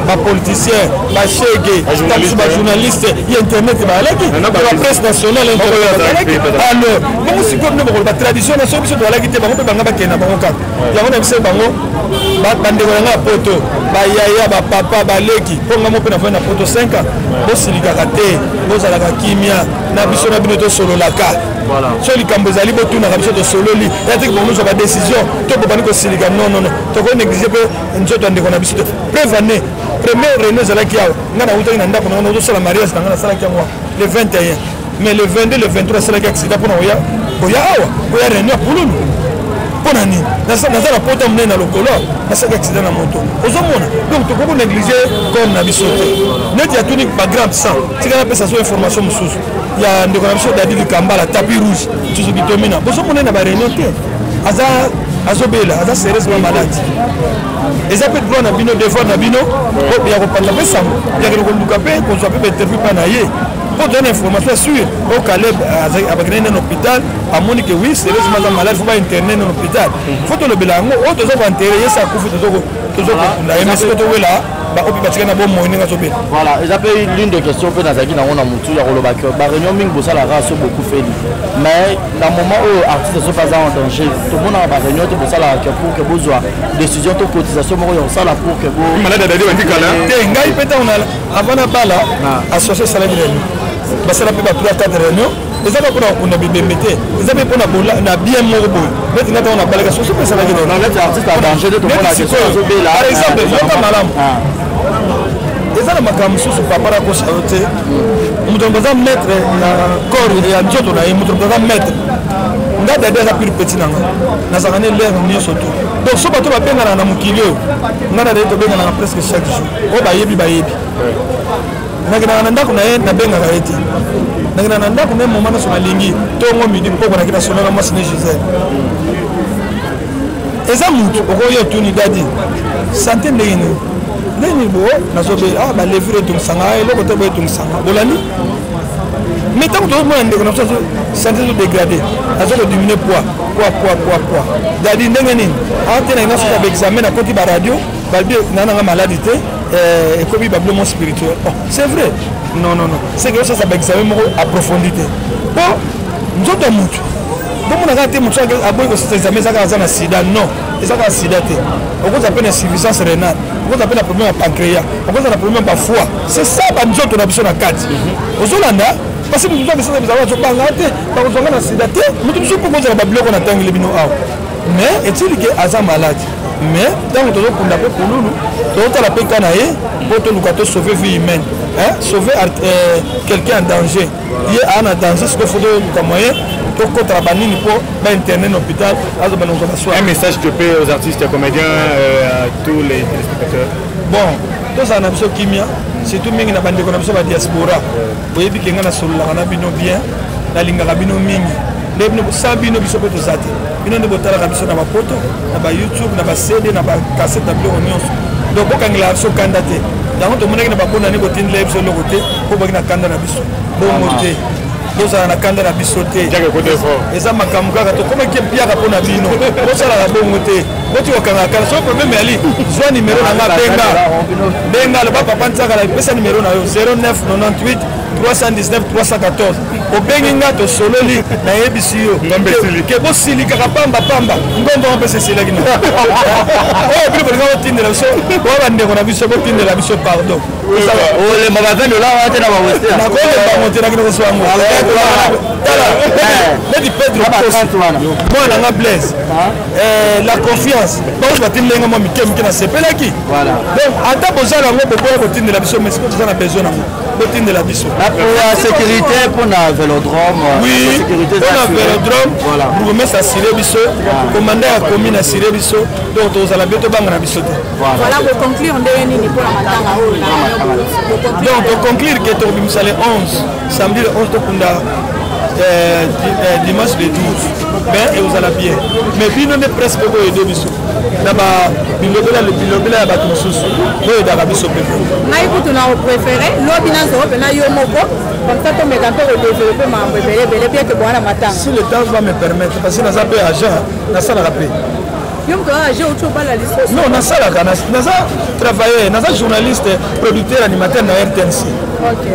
[SPEAKER 18] bapoliticien, bashege, biso bajournaliste ya internet bazalaki, bapresse nationale bazalaki. Alors bongo sikoyo bino bokolo batradition na so biso tozalaki te, bango mpe banga bakende na bango kaka yango. Na biso bango, bandeko na nga ya Poto, bayaya, bapapa, baleki, mpo nga mo mpe nafai na Poto 5 ans, bosilikaka te, bozalaka kimia na biso, na bino tosololaka. So likambo ezali, botunaka biso, tosololi. Ya teke bango nozwa badécision to bobandi kosilika. Non, non, non, tokoki néglige mpe nzoto ya ndeko na biso te. Preuve année, première réunion ezalaki awa. Ngai nautaki na ndako na ngai, nazosala mariage na ngai, nasalaki yango le 21, mais le 22, le 23 asalaki accident mpona koya awa, koya réunion ya Pululu. Mpo na nini? Naza na pota monene na lokolo, nasalaki accident na moto. Ozomona, donc tokoki konéglige corps na biso te. Neti atuni bagrand sang, tika napesa so information mosusu ya ndeko na biso Dadi Likambala, tapis rouge susu kitomina. Bozomona ye na baréunion te, aza azobela, aza sérieusement malade. Eza mpe droit na bino, devoir na bino ya kopanza mpe sango, ya kende koluka mpe kozwa mpe bainterview mpa na ye, mpo toza na information sûre. Oyo Caleb abakendaki nde na hôpital, amoni ke oui, sérieusement aza malade, fo bainterne na hôpital, fo tolobela yango. Oyo toza koenterre ye, se akufi, tozokokunda ye, mais siko towela baoyo mpe batikali na bomoi ndenge azobela.
[SPEAKER 13] Voilà, eza mpe l'une des questions mpe nazalaki nango na motu ya koloba ke baréunion mingi bosalaka so bokufeli, mais na moment oyo artiste soki aza en danger, tomonaka baréunion te bosalaka ke pour ke bozwa décision to cotisation moko ya kosala pour ke bo
[SPEAKER 17] malade adadi bandikala
[SPEAKER 18] te. Ngai mpe ntango avant na bala, association esalaki réunion, basala mpe ba 3 4 réunion. Eza kaka mpona kokunda bibembe te, eza mpe mpona na bien moko boye. Neti nga ntango nabalaka, soso mpe esalaki. Par exemple, yoka malamu, eza na makambo mosusu papa nakosa yo te. Moto moto aza maître na corps ya nzoto na ye, moto moto aza maître. Nga Dadi aza pire petit na nga, nazalaka ne lere nyonso to. Donc so bato babenganaka na mokili oyo, nga na Dadi tobenganaka presque chaque jour. Oyo bayebi, bayebi. Nakendaka na ndako na ye, nabengaka ye te, nakendaka na ndako na ye moma nyonso nalingi, ntongo, midi, mpoko. Naki nasolola mwasi ne Gisele. Eza mutu okoki otuni Dadi sante ndenge nini, ndenge nini bo nazobela, ah, balevure etungisanga, eloko te boye etungisanga. Bolandi, mais ntango tozomona ndeko na biso sante ezodégrade, aza kodiminue poids, poids, poids, poids, poids, Dadi ndenge nini? Ate na nasuka baexamen, nakoti baradio, balobi na nanga maladi te, ekomi babilo mo spirituel. Oh, c'est vrai? Non, non, non, c'est que osasa baexamen moko approfondi te, mpo nzoto ya motu bomona kaka te. Motu aboyi kosasa examen, eza kaka aza na sida? Non, eza kaka sida te. Okozala mpe na insuffisance rénale, okozala mpe na problème ya pancréas, okozala na problème ya bafoie. C'est ça banzoto na biso na kati. Ozolanda, parce que motu mosusu akesasa bizala, azobanga te bakozwanga na sida te. Motu mosusu mpo kozala babiloko natangeli bino awa, mais etili ke aza malade. Mais ntango tozokunda mpe pululu, tozotala mpe ka na ye mpo toluka tosauve vie humaine, sauver quelqu'un en danger. Ye aa na danger, sikoyo fo toluka moyen tokotala banini mpo bainterne na hôpital, azobanda kozwa basoin.
[SPEAKER 16] Un message de paix aux artistes comédiens, à tous les téléspectateurs.
[SPEAKER 18] Bon, tozala na biso kimia, surtout mingi na bandeko na biso badiaspora. Boyebi ke ngai nasololaka na bino bien, nalingaka bino mingi. Nde bino, sa bino biso mpe toza te. Bino nde botalaka biso na bapoto, na bayoutube, na bacd, na bacassette, na biloko nyonso. Donc bokangelaka biso kanda te. Yango tomonaki na babonani, botindela biso eloko te mpo boki na kanda na biso. Bongo te, tozala na kanda na biso te. Eza makambo kaka tokomaki mpiaka mpo na bino. Bosalaka bongo te, boti kokangaka kanda. Soki problème yali, zwa nimero na nga, benga, benga, loba papa Nzakala, epesa nimero na yo 09 98 319 314. Obengi nga, tosololi, nayebisi yo ke bosilikaka pamba pamba. Ngombo ngo mpesa esilaki na oyo bino bolinga botindela biso oyo. Bandeko na biso, botindela biso pardon.
[SPEAKER 13] Olemba ba 20 dollars wana te na bawester?
[SPEAKER 18] Nakolemba ngo te, nakende kozwa yango. Tala neti Pedro, mwana nga Blaise, la confiance, bango batindelenga mwa mike mike, nasepelaki. Donc ata bozala yango, boboya kotindela biso, mais sikoyo toza na besoin nango, botindela biso.
[SPEAKER 13] Pour sécurité, mpona vélodrome?
[SPEAKER 18] Oui, mpona vélodrome, bourgmestre assuré biso, commandant ya commune assuré biso, donc tozala bien, tobanga na biso te.
[SPEAKER 8] Voilà, boconclure ndenge nini mpona matanga oyo?
[SPEAKER 18] Donc toconclure ke tokobimisa le 11, samedi le 11, tokunda dimanche le 12, mais ekozala bien. Mais bino nde presse mpe boyede biso na bilobela, bilobela ya bato mosusu, boyedaka biso mpe.
[SPEAKER 8] Ngai kutu na opréféré lobi nazoo mpena yo moko, comme ça tomeka mpe kodéveloppe makambo ebele ebele, bien ke bwana matanga.
[SPEAKER 18] Si le temps va me permettre, parce que naza mpe agent, nasalaka mpe.
[SPEAKER 8] Yo moto agent, outi obala lisusu?
[SPEAKER 18] Non, nasalaka, naza travailleur, naza journaliste, producteur, animateur na RTNC.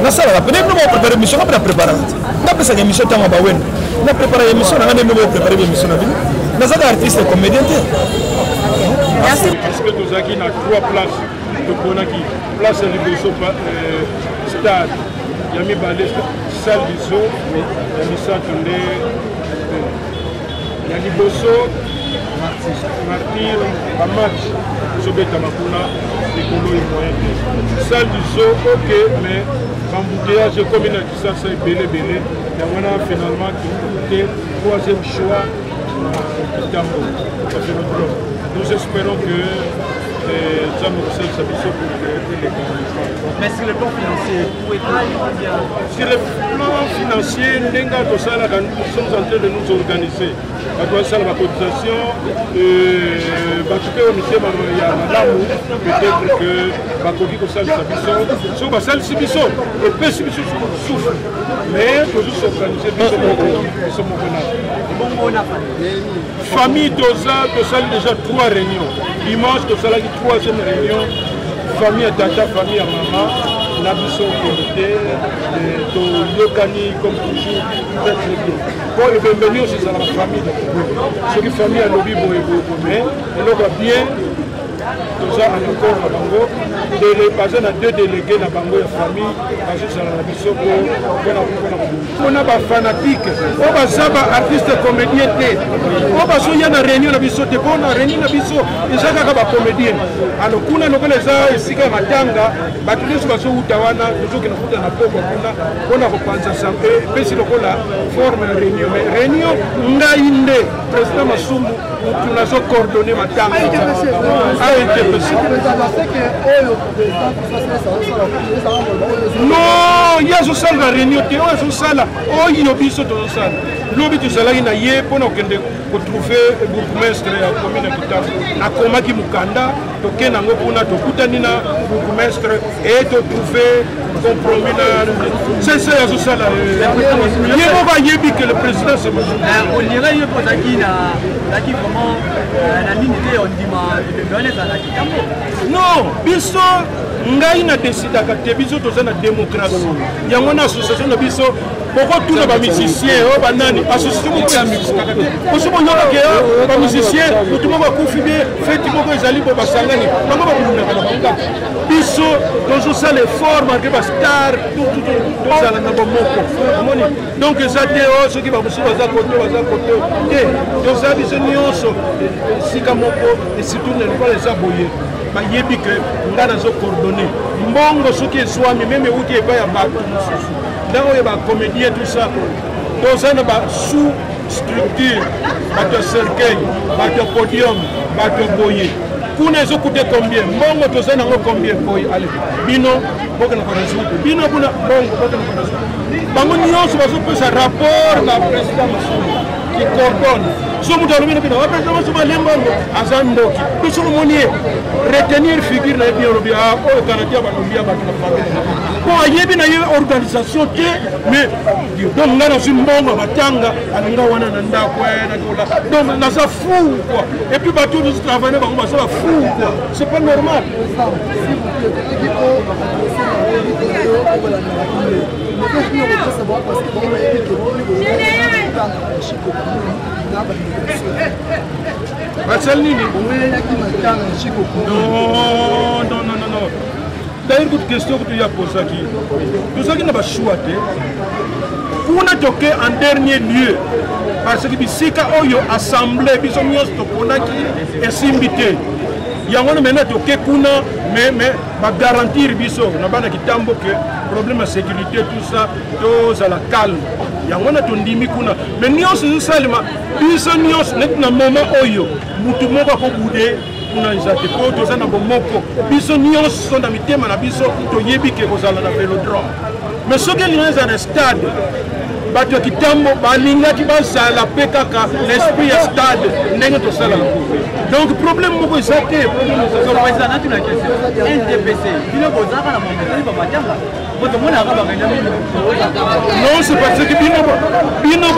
[SPEAKER 18] Nasalaka mpe ndenge bino émission, nga mpe na préparaka te. Napesaka émission ntango ya bawendo, na préparaka émission na nga ndenge bino boprépare émission na bino. Nazaka artiste comédien te.
[SPEAKER 12] Parce que tozalaki na trois places, toponaki place ya liboso stade, ya mibale salle du zoo, ya misato nde ya liboso Martyr. Bamatch ezobetama kuna likolo, e moyen te. Salle du zoo, ok, mais bambouteillage ekomi na Kisasa ebele ebele. Yango wana finalement tote troisième choix. Kitambo, na Vélodrome. Nous espérons que Nzambe kosalisa biso pour que eleka.
[SPEAKER 19] Mais sur le plan financier, tout est bien.
[SPEAKER 12] Sur le plan financier, ndenge tosalaka, nous sommes en train de nous organiser. Bato basala bacotisation, bato mpe oyo mitema ya malamu, peut-être que bakoki kosalisa biso. Soki basalisi biso, epesi biso souffle, mais tozosorganize biso moko, biso moko na famille. Toza tosali déjà trois réunions. Dimanche tosalaki troisième réunion, famille ya tata, famille ya mama na biso comité, toyokani comme toujours très très bien. Po ebembe nyonso ezalaka famille. Soki famille alobi boye boye, mais eloko ya bien, toza en accord na bango. Baza na deux délégués na bango ya famille, bazozala na biso mpona mpona bafanatike oyo baza baartiste comédien te, oyo bazoya na réunion na biso te. Mpo na réunion na biso eza kaka bacomédien. Alors kuna lokola eza esika ya matanga, bato nyonso bazowuta wana, tozokende kuta na pokwa kuna mpona kopanza epesi lokola forme ya réunion. Mais réunion, ngai nde président Masumu, mutu nazocoordonne matanga ANTPC. Non, ye azosala réunion te. Oyo azosala, oyo biso tozosala. Lobi tozalaki na ye mpona kokende kotrouve bourgmestre ya commune ya Kitambo. Akomaki mokanda, tokende yango kuna, tokutani na bourgmestre e totrouve compromis na sese. Azosala ye moko, ayebi ke le président c'est
[SPEAKER 19] Olira ye mpo ozalaki na ozalaki vraiment na nini te, ondima ebembe wana ezala na Kitambo?
[SPEAKER 12] Non, biso, ngai na desidaka te. Biso toza na démocratie, yango na association na biso. Bokotuna bamusicien oyo banani, association moko ya musicaka te. Poso boyokake bamusicien, motu moko akufi bie, feti moko ezali bo basangani, bango babulunaka na bango kaka. Biso tozosala effort malgré bastar, tozala na bomoko. Omoni, donc eza te oyo soki bamosusu baza kote, baza kote te. Toza biso nyonso esika moko. Et surtout na lokola eza boye, bayebi ke nga nazocoordonne mbongo. Soki ezwami meme euti epai ya bato mosusu, ndenge oyo bacomédien, tout ça, toza na basous structure, bato ya cercueil, bato ya podium, bato ya boye kuna, ezokute combien mbongo, toza nango combien boye. Ale bino bokenda koresoudre, bino kuna mbongo bokenda koresoudre. Bango nyonso bazopesa rapport na président Masumu qui coordonne. So moto alobi na bino président Masumu alembongo, aza ndoki. Mpe soki omoni ye retenir figure na ye bien, olobi oyo kanatia balobi ya bato na famille, po ayebi na ye organisation te. Mais donc ngai nazwi mbongo ya matanga, alinga wana na ndako nakola, donc naza fou quoi. Et puis bato oyo travaille na bango baza bafou quoi, c'est pas normal. Basali nini? Non, non, non, non, non. D'ailleurs kutu question kutu ya posaki, tozalaki na bachoix te. Kuna toke en dernier lieu parce que bisika oyo assemblée biso nyonso toponaki esimbi te. Yango wana maintenant toke kuna, mais bagarantir biso na bana Kitambo ke problème ya sécurité, tout ça, tozala calme. Yango wana tondimi kuna. Mais nyonso ezosalema, biso nyonso neti na moment oyo, mutu moko akobude kuna eza te, po toza na bomoko. Biso nyonso na mitema na biso toyebi ke kozala na Vélodrome. Mais soki elingi ezala na stade, bato ya Kitambo balingaki bazala mpe kaka na esprit ya stade ndenge tosala yango. Donc problème moko eza te.
[SPEAKER 19] Président, natuna question. NTPC, bino bozalaka na momesali bamatanga, botomonaka bakenda.
[SPEAKER 12] Non, c'est parce que bino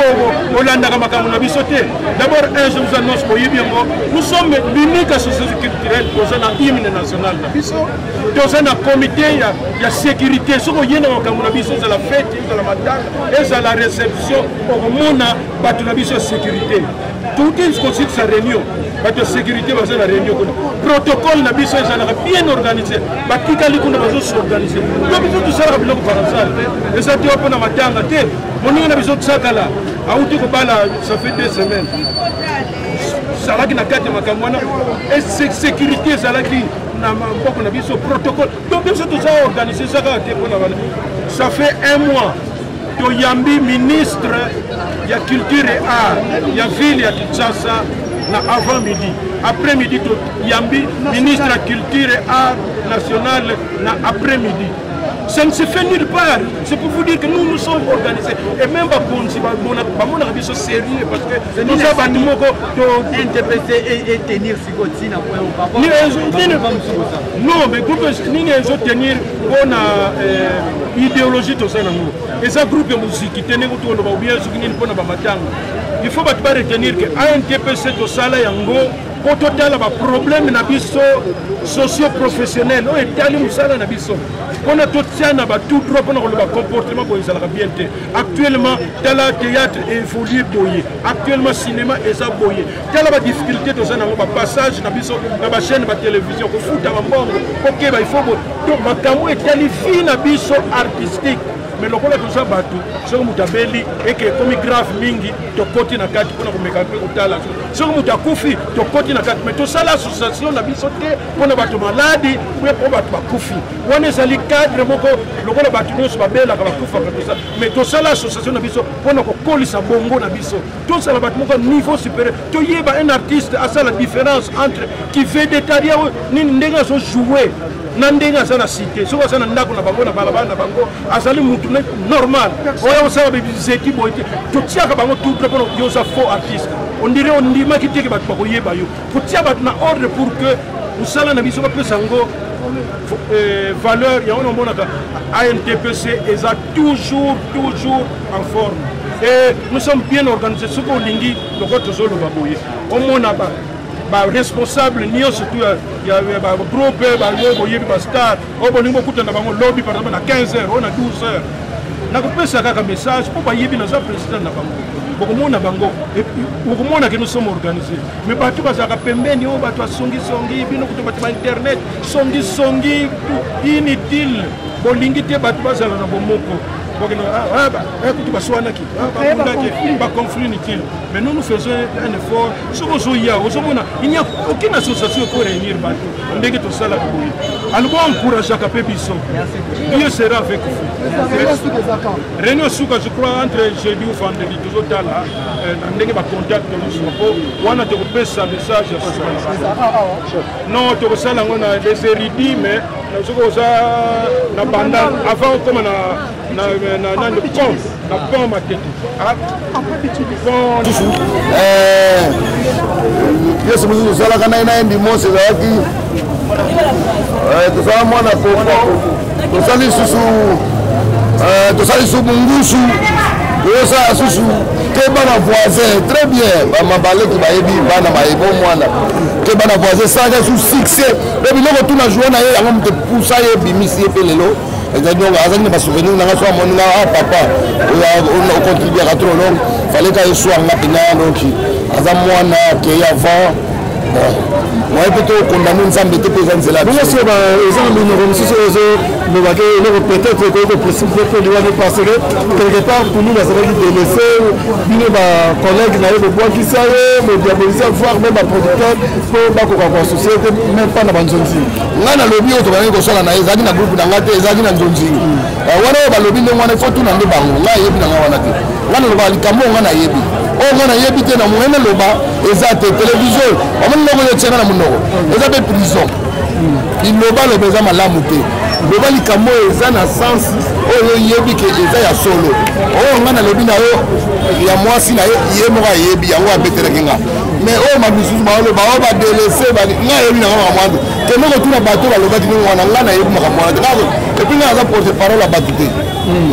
[SPEAKER 12] bolandaka makambo na biso te. D'abord un, je vous annonce, boyebi yango, nous sommes l'unique association culturelle toza na hymne national na biso, toza na comité ya sécurité. Soki oye na makambo na biso, ezala fete, ezala matanga, ezala réception, okomona bato na biso ya sécurité. Touti kosilisa réunion, bato ya sécurité baza na réunion kuna. Protocole na biso ezalaka bien organisé, batikali kuna bazosorganize. To biso tosalaka biloko parasal te, eza te mpo na matanga te. Moninga na biso Tsakala auti kobala, ça fait 2 semaines, ezalaki na kati ya makambo wana. Sécurité ezalaki na maboko na biso, protocole. Donc biso toza organisé, eza kaka te mpona wana. Ça fait un mois. Toyambi ministre ya culture et art ya ville ya Kinshasa na avant midi. Après midi toyambi ministre ya culture et art national na après midi. Ça ne se fait nulle part. C'est pour vous dire que nous, nous sommes organisés. Et même bakonzi, bamonaka biso sérieux parce que nous sommes bato moko
[SPEAKER 19] NTPC et tenir sikoyo ntina
[SPEAKER 12] non mais groupe nini ezotenir mpona idéologie toza nango eza groupe ya moziki te ndenge tokoloba obien soki nini mpona bamatanga. Il faut bato baretenir ke ANTPC tosala yango mpo totala baproblème na biso socio-professionnel oyo etali mosala na biso, mpona totia na batout droit mpona koloba comportement boye ezalaka bien te. Actuellement, tala théâtre évolue boye, actuellement cinéma eza boye, tala badifficulté toza nango, bapassage na biso na bachaîne batélévision, kofuta bambongo, kokeba, il faut boye. Donc makambo etali vie na biso artistique. Mais lokola toza bato, soki moto abeli eke ekomi grave mingi, tokoti na kati mpona komeka mpe kotala. Soki moto akufi, tokoti na kati. Mais tosala association na biso te mpona bato maladi mpe mpo bato bakufi. Wana ezali cadre moko lokola bato nyonso babelaka, bakufaka, tosala. Mais tosala association na biso mpona kokolisa bongo na biso, tosala bato moko niveau supérieur, toyeba un artiste asala différence entre kivedetaria oyo nini, ndenge azojoue na ndenge aza na cité. Soki aza na ndako na bango, na balabala na bango, azali mutu normal oyo osala bizeki boye te. Totiaka bango tout près mpona yo oza faux artiste, on dirait ondimaki teke bato bakoyeba yo. Kotia bato na ordre pour que mosala na biso bapesa yango valeur. Yango namonaka ANTPC eza toujours, toujours en forme et nous sommes bien organisés. Soki olingi, lokola tozoloba boye, omona baresponsable nyonso tu ya bagroupe oyo boyebi, bastar oyo bolingi bokutana bango lobi, par exemple na 15 heures oyo na 12 heures, nakopesa kaka message mpo bayebi naza président na bango. Bokomona bango, bokomona ke nous sommes organisés. Mais bato bazalaka pembeni oyo, bato asongisongi bino kutu, bato ba internet songisongi inutile, bolingi te bato bazala na bomoko. Kutu baswanaki, babundaki, baconflit inutile. Mais nous, nous faisons un effort. Soki ozoya, ozomona il n'y a aucune association pour réunir bato ndenge tosalaka boye. Alors boencourageaka mpe biso. Dieu sera avec vous. Réunion suka, je crois entre jeudi ou vendredi, tozotala na ndenge bacontact tozosua mpo wana tokopesa message ya suka. Non, tokosala yango na les érudits. Mais soki oza na banda avant okoma na na pont, na pont Matete, pont.
[SPEAKER 6] Pièce mosusu tosalaka na ye na ye ndimos ezalaki tosala mwana koko, tosali susu, tosali susu bungusu, tozosala susu ke bana voisin. Très bien, bamabaleki bayebi bana bayebo mwana ke bana voisin esalaka su succès. Mpe biloko tuna joue na ye, yango moto epusa ye, ebimisi ye mpe lelo ezali. Donc azali na basouvenir nanga. So amoni nga: "Ah papa, ocontribuaka trop." Donc fallait ka eswanga mpena. Donc aza mwana akei avant moye mpe tokondamne Nzambe te mpe eza nzela.
[SPEAKER 15] Bongo so eza na minoko mosusu oyo ezolobake eloko peut-être ekoki koprécipiter mpe liwani, parce que quelque part Pululu azalaki délaissé, bino bacollègue na ye bobwakisa ye, bodiabolisa, voire même baproducteur mpo bakoka koassocie te même pas na banzonzi.
[SPEAKER 6] Ngai nalobi oyo tobandaki kosala na ye ezalaki na groupe na ngai te, ezalaki na nzonzingi wana. Oyo balobi ndenge wana, ifo tuna nde bango. Ngai ayebi na ngai wana te. Ngai nalobaka likambo oyo ngai nayebi. Oyo ngai nayebi te, na monene loba eza te. Télévision, omoni ndoko oyo otianga na monoko, eza mpe prison. Bilobaloba eza malamu te. Loba likambo oyo eza na sens, oyo oyebi ke eza ya solo. Oyo ngai nalobi na yo ya mwasi na ye, ye moko ayebi yango, abetelaki nga. Mais oyo mamisusu baoloba oyo badélaissé, ngai ayebi nanga makambo wana te. Kende kotuna bato balobaki ndenge wana. Ngai nayebi makambo wana te. Et puis ngai aza porte parole ya bato te.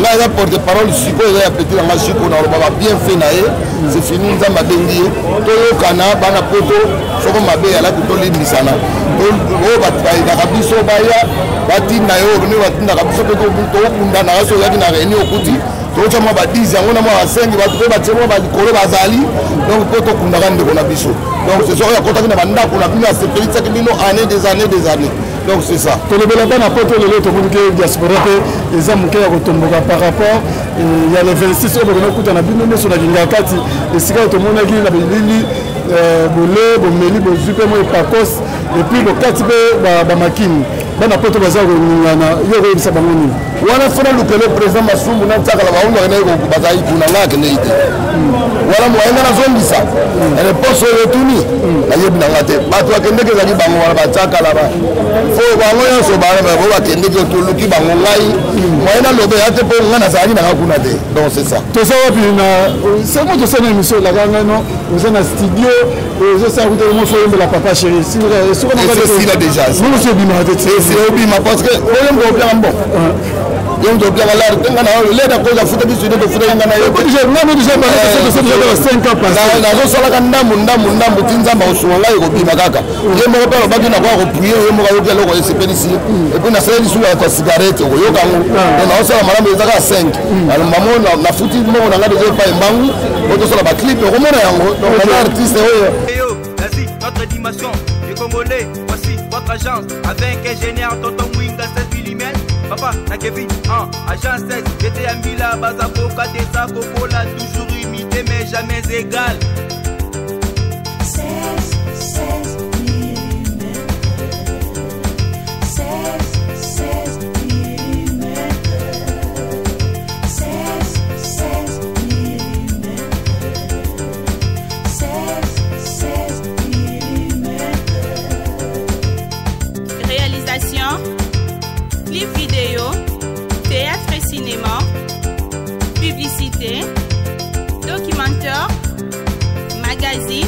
[SPEAKER 6] Ngai aza porte parole sikoyo eza ya petit na nga Siko. Nalobaka bien fait na ye, c'est fini. Nzambe abengi ye. Toyokana bana poto, soko mabe alaki, tolimbisana. Oyo bato bayinaka biso, baya batinda yo nde batindaka biso mpe tokobundanaka. So oyaki na réunion, okuti tokotya mwa ba10 yango na mwa ba5, bato mpe batie mwa balikolo bazali. Donc mpo tokundaka ndeko na biso. Donc c'est ça, oyo akotaki na bandako na bino, asepelisaki bino année des années des années. Donc c'est ça.
[SPEAKER 15] Tolobela bana poto. Lelo tomoni ke diaspora mpe eza moke ya kotomboka par rapport ya le 26 oyo bokenda kokutana bino nyonso na kinga kati, esika oyo tomonaki na bilili bole bomeli, bozwi mpe mwa epakos, et puis bokati mpe bamakini. Bana poto baza koningana, yo koyebisa bango nini?
[SPEAKER 6] Wana fona lukelo président Masumu na Ntsakala baoyo bakendaki bazalaki kuna, ngai akendeki te. Wana moye ngai nazongisa réponse oyo otuni, nayebi na ngai te. Bato bakendeki ezalaki bango wana batsakala ba fo bango nyonso oyo bakendeki, toluki bango. Ngai moye naloba ya te mpo ngai nazalaki nanga kuna te. Donc c'est ça.
[SPEAKER 20] Toza wapi na seulement tosala na émission olaka ngai no oza na studio, ozosala kuta mo fo oyembela papa chéri.
[SPEAKER 6] Esila déjà.
[SPEAKER 20] Moso ebimaka te.
[SPEAKER 6] Obima parce que oyo moto opiaka mbongo, yo moto opiaka lare te. Nga na oyo leda koza futaki studio, tofutaki nga na yo. Nazosalaka ndambu ndambu ndambu ti Nzambe akosunga ngai, ekobima kaka. Ye moko mpe alobaki nakoka koprie, ye moko ayoki eloko esepelisi ye. Et puis nasaleli lisusu ya cigarette, okoyoka yango. Donc naosala malamu, eza kaka 5 mamo nafuti mbongo na ngai deja epai mbangu po tosala baclip, okomona yango. Donc naza artiste oyo.
[SPEAKER 1] Voici notre dimension des Congolais, voici votre agence avec ingénieur Tonton Mwinga 16 mm, Papa na Kevin en agence 16, j'étais à Mbila, Bazaboka, Desa, Kokola, toujours imité mais jamais égal.
[SPEAKER 2] 16, 16 mm. 16, 16 mm. 16, 16 mm. 16, 16 mm.
[SPEAKER 21] Réalisation, clip vidéo, théâtre et cinéma, publicité, documentaire, magazine.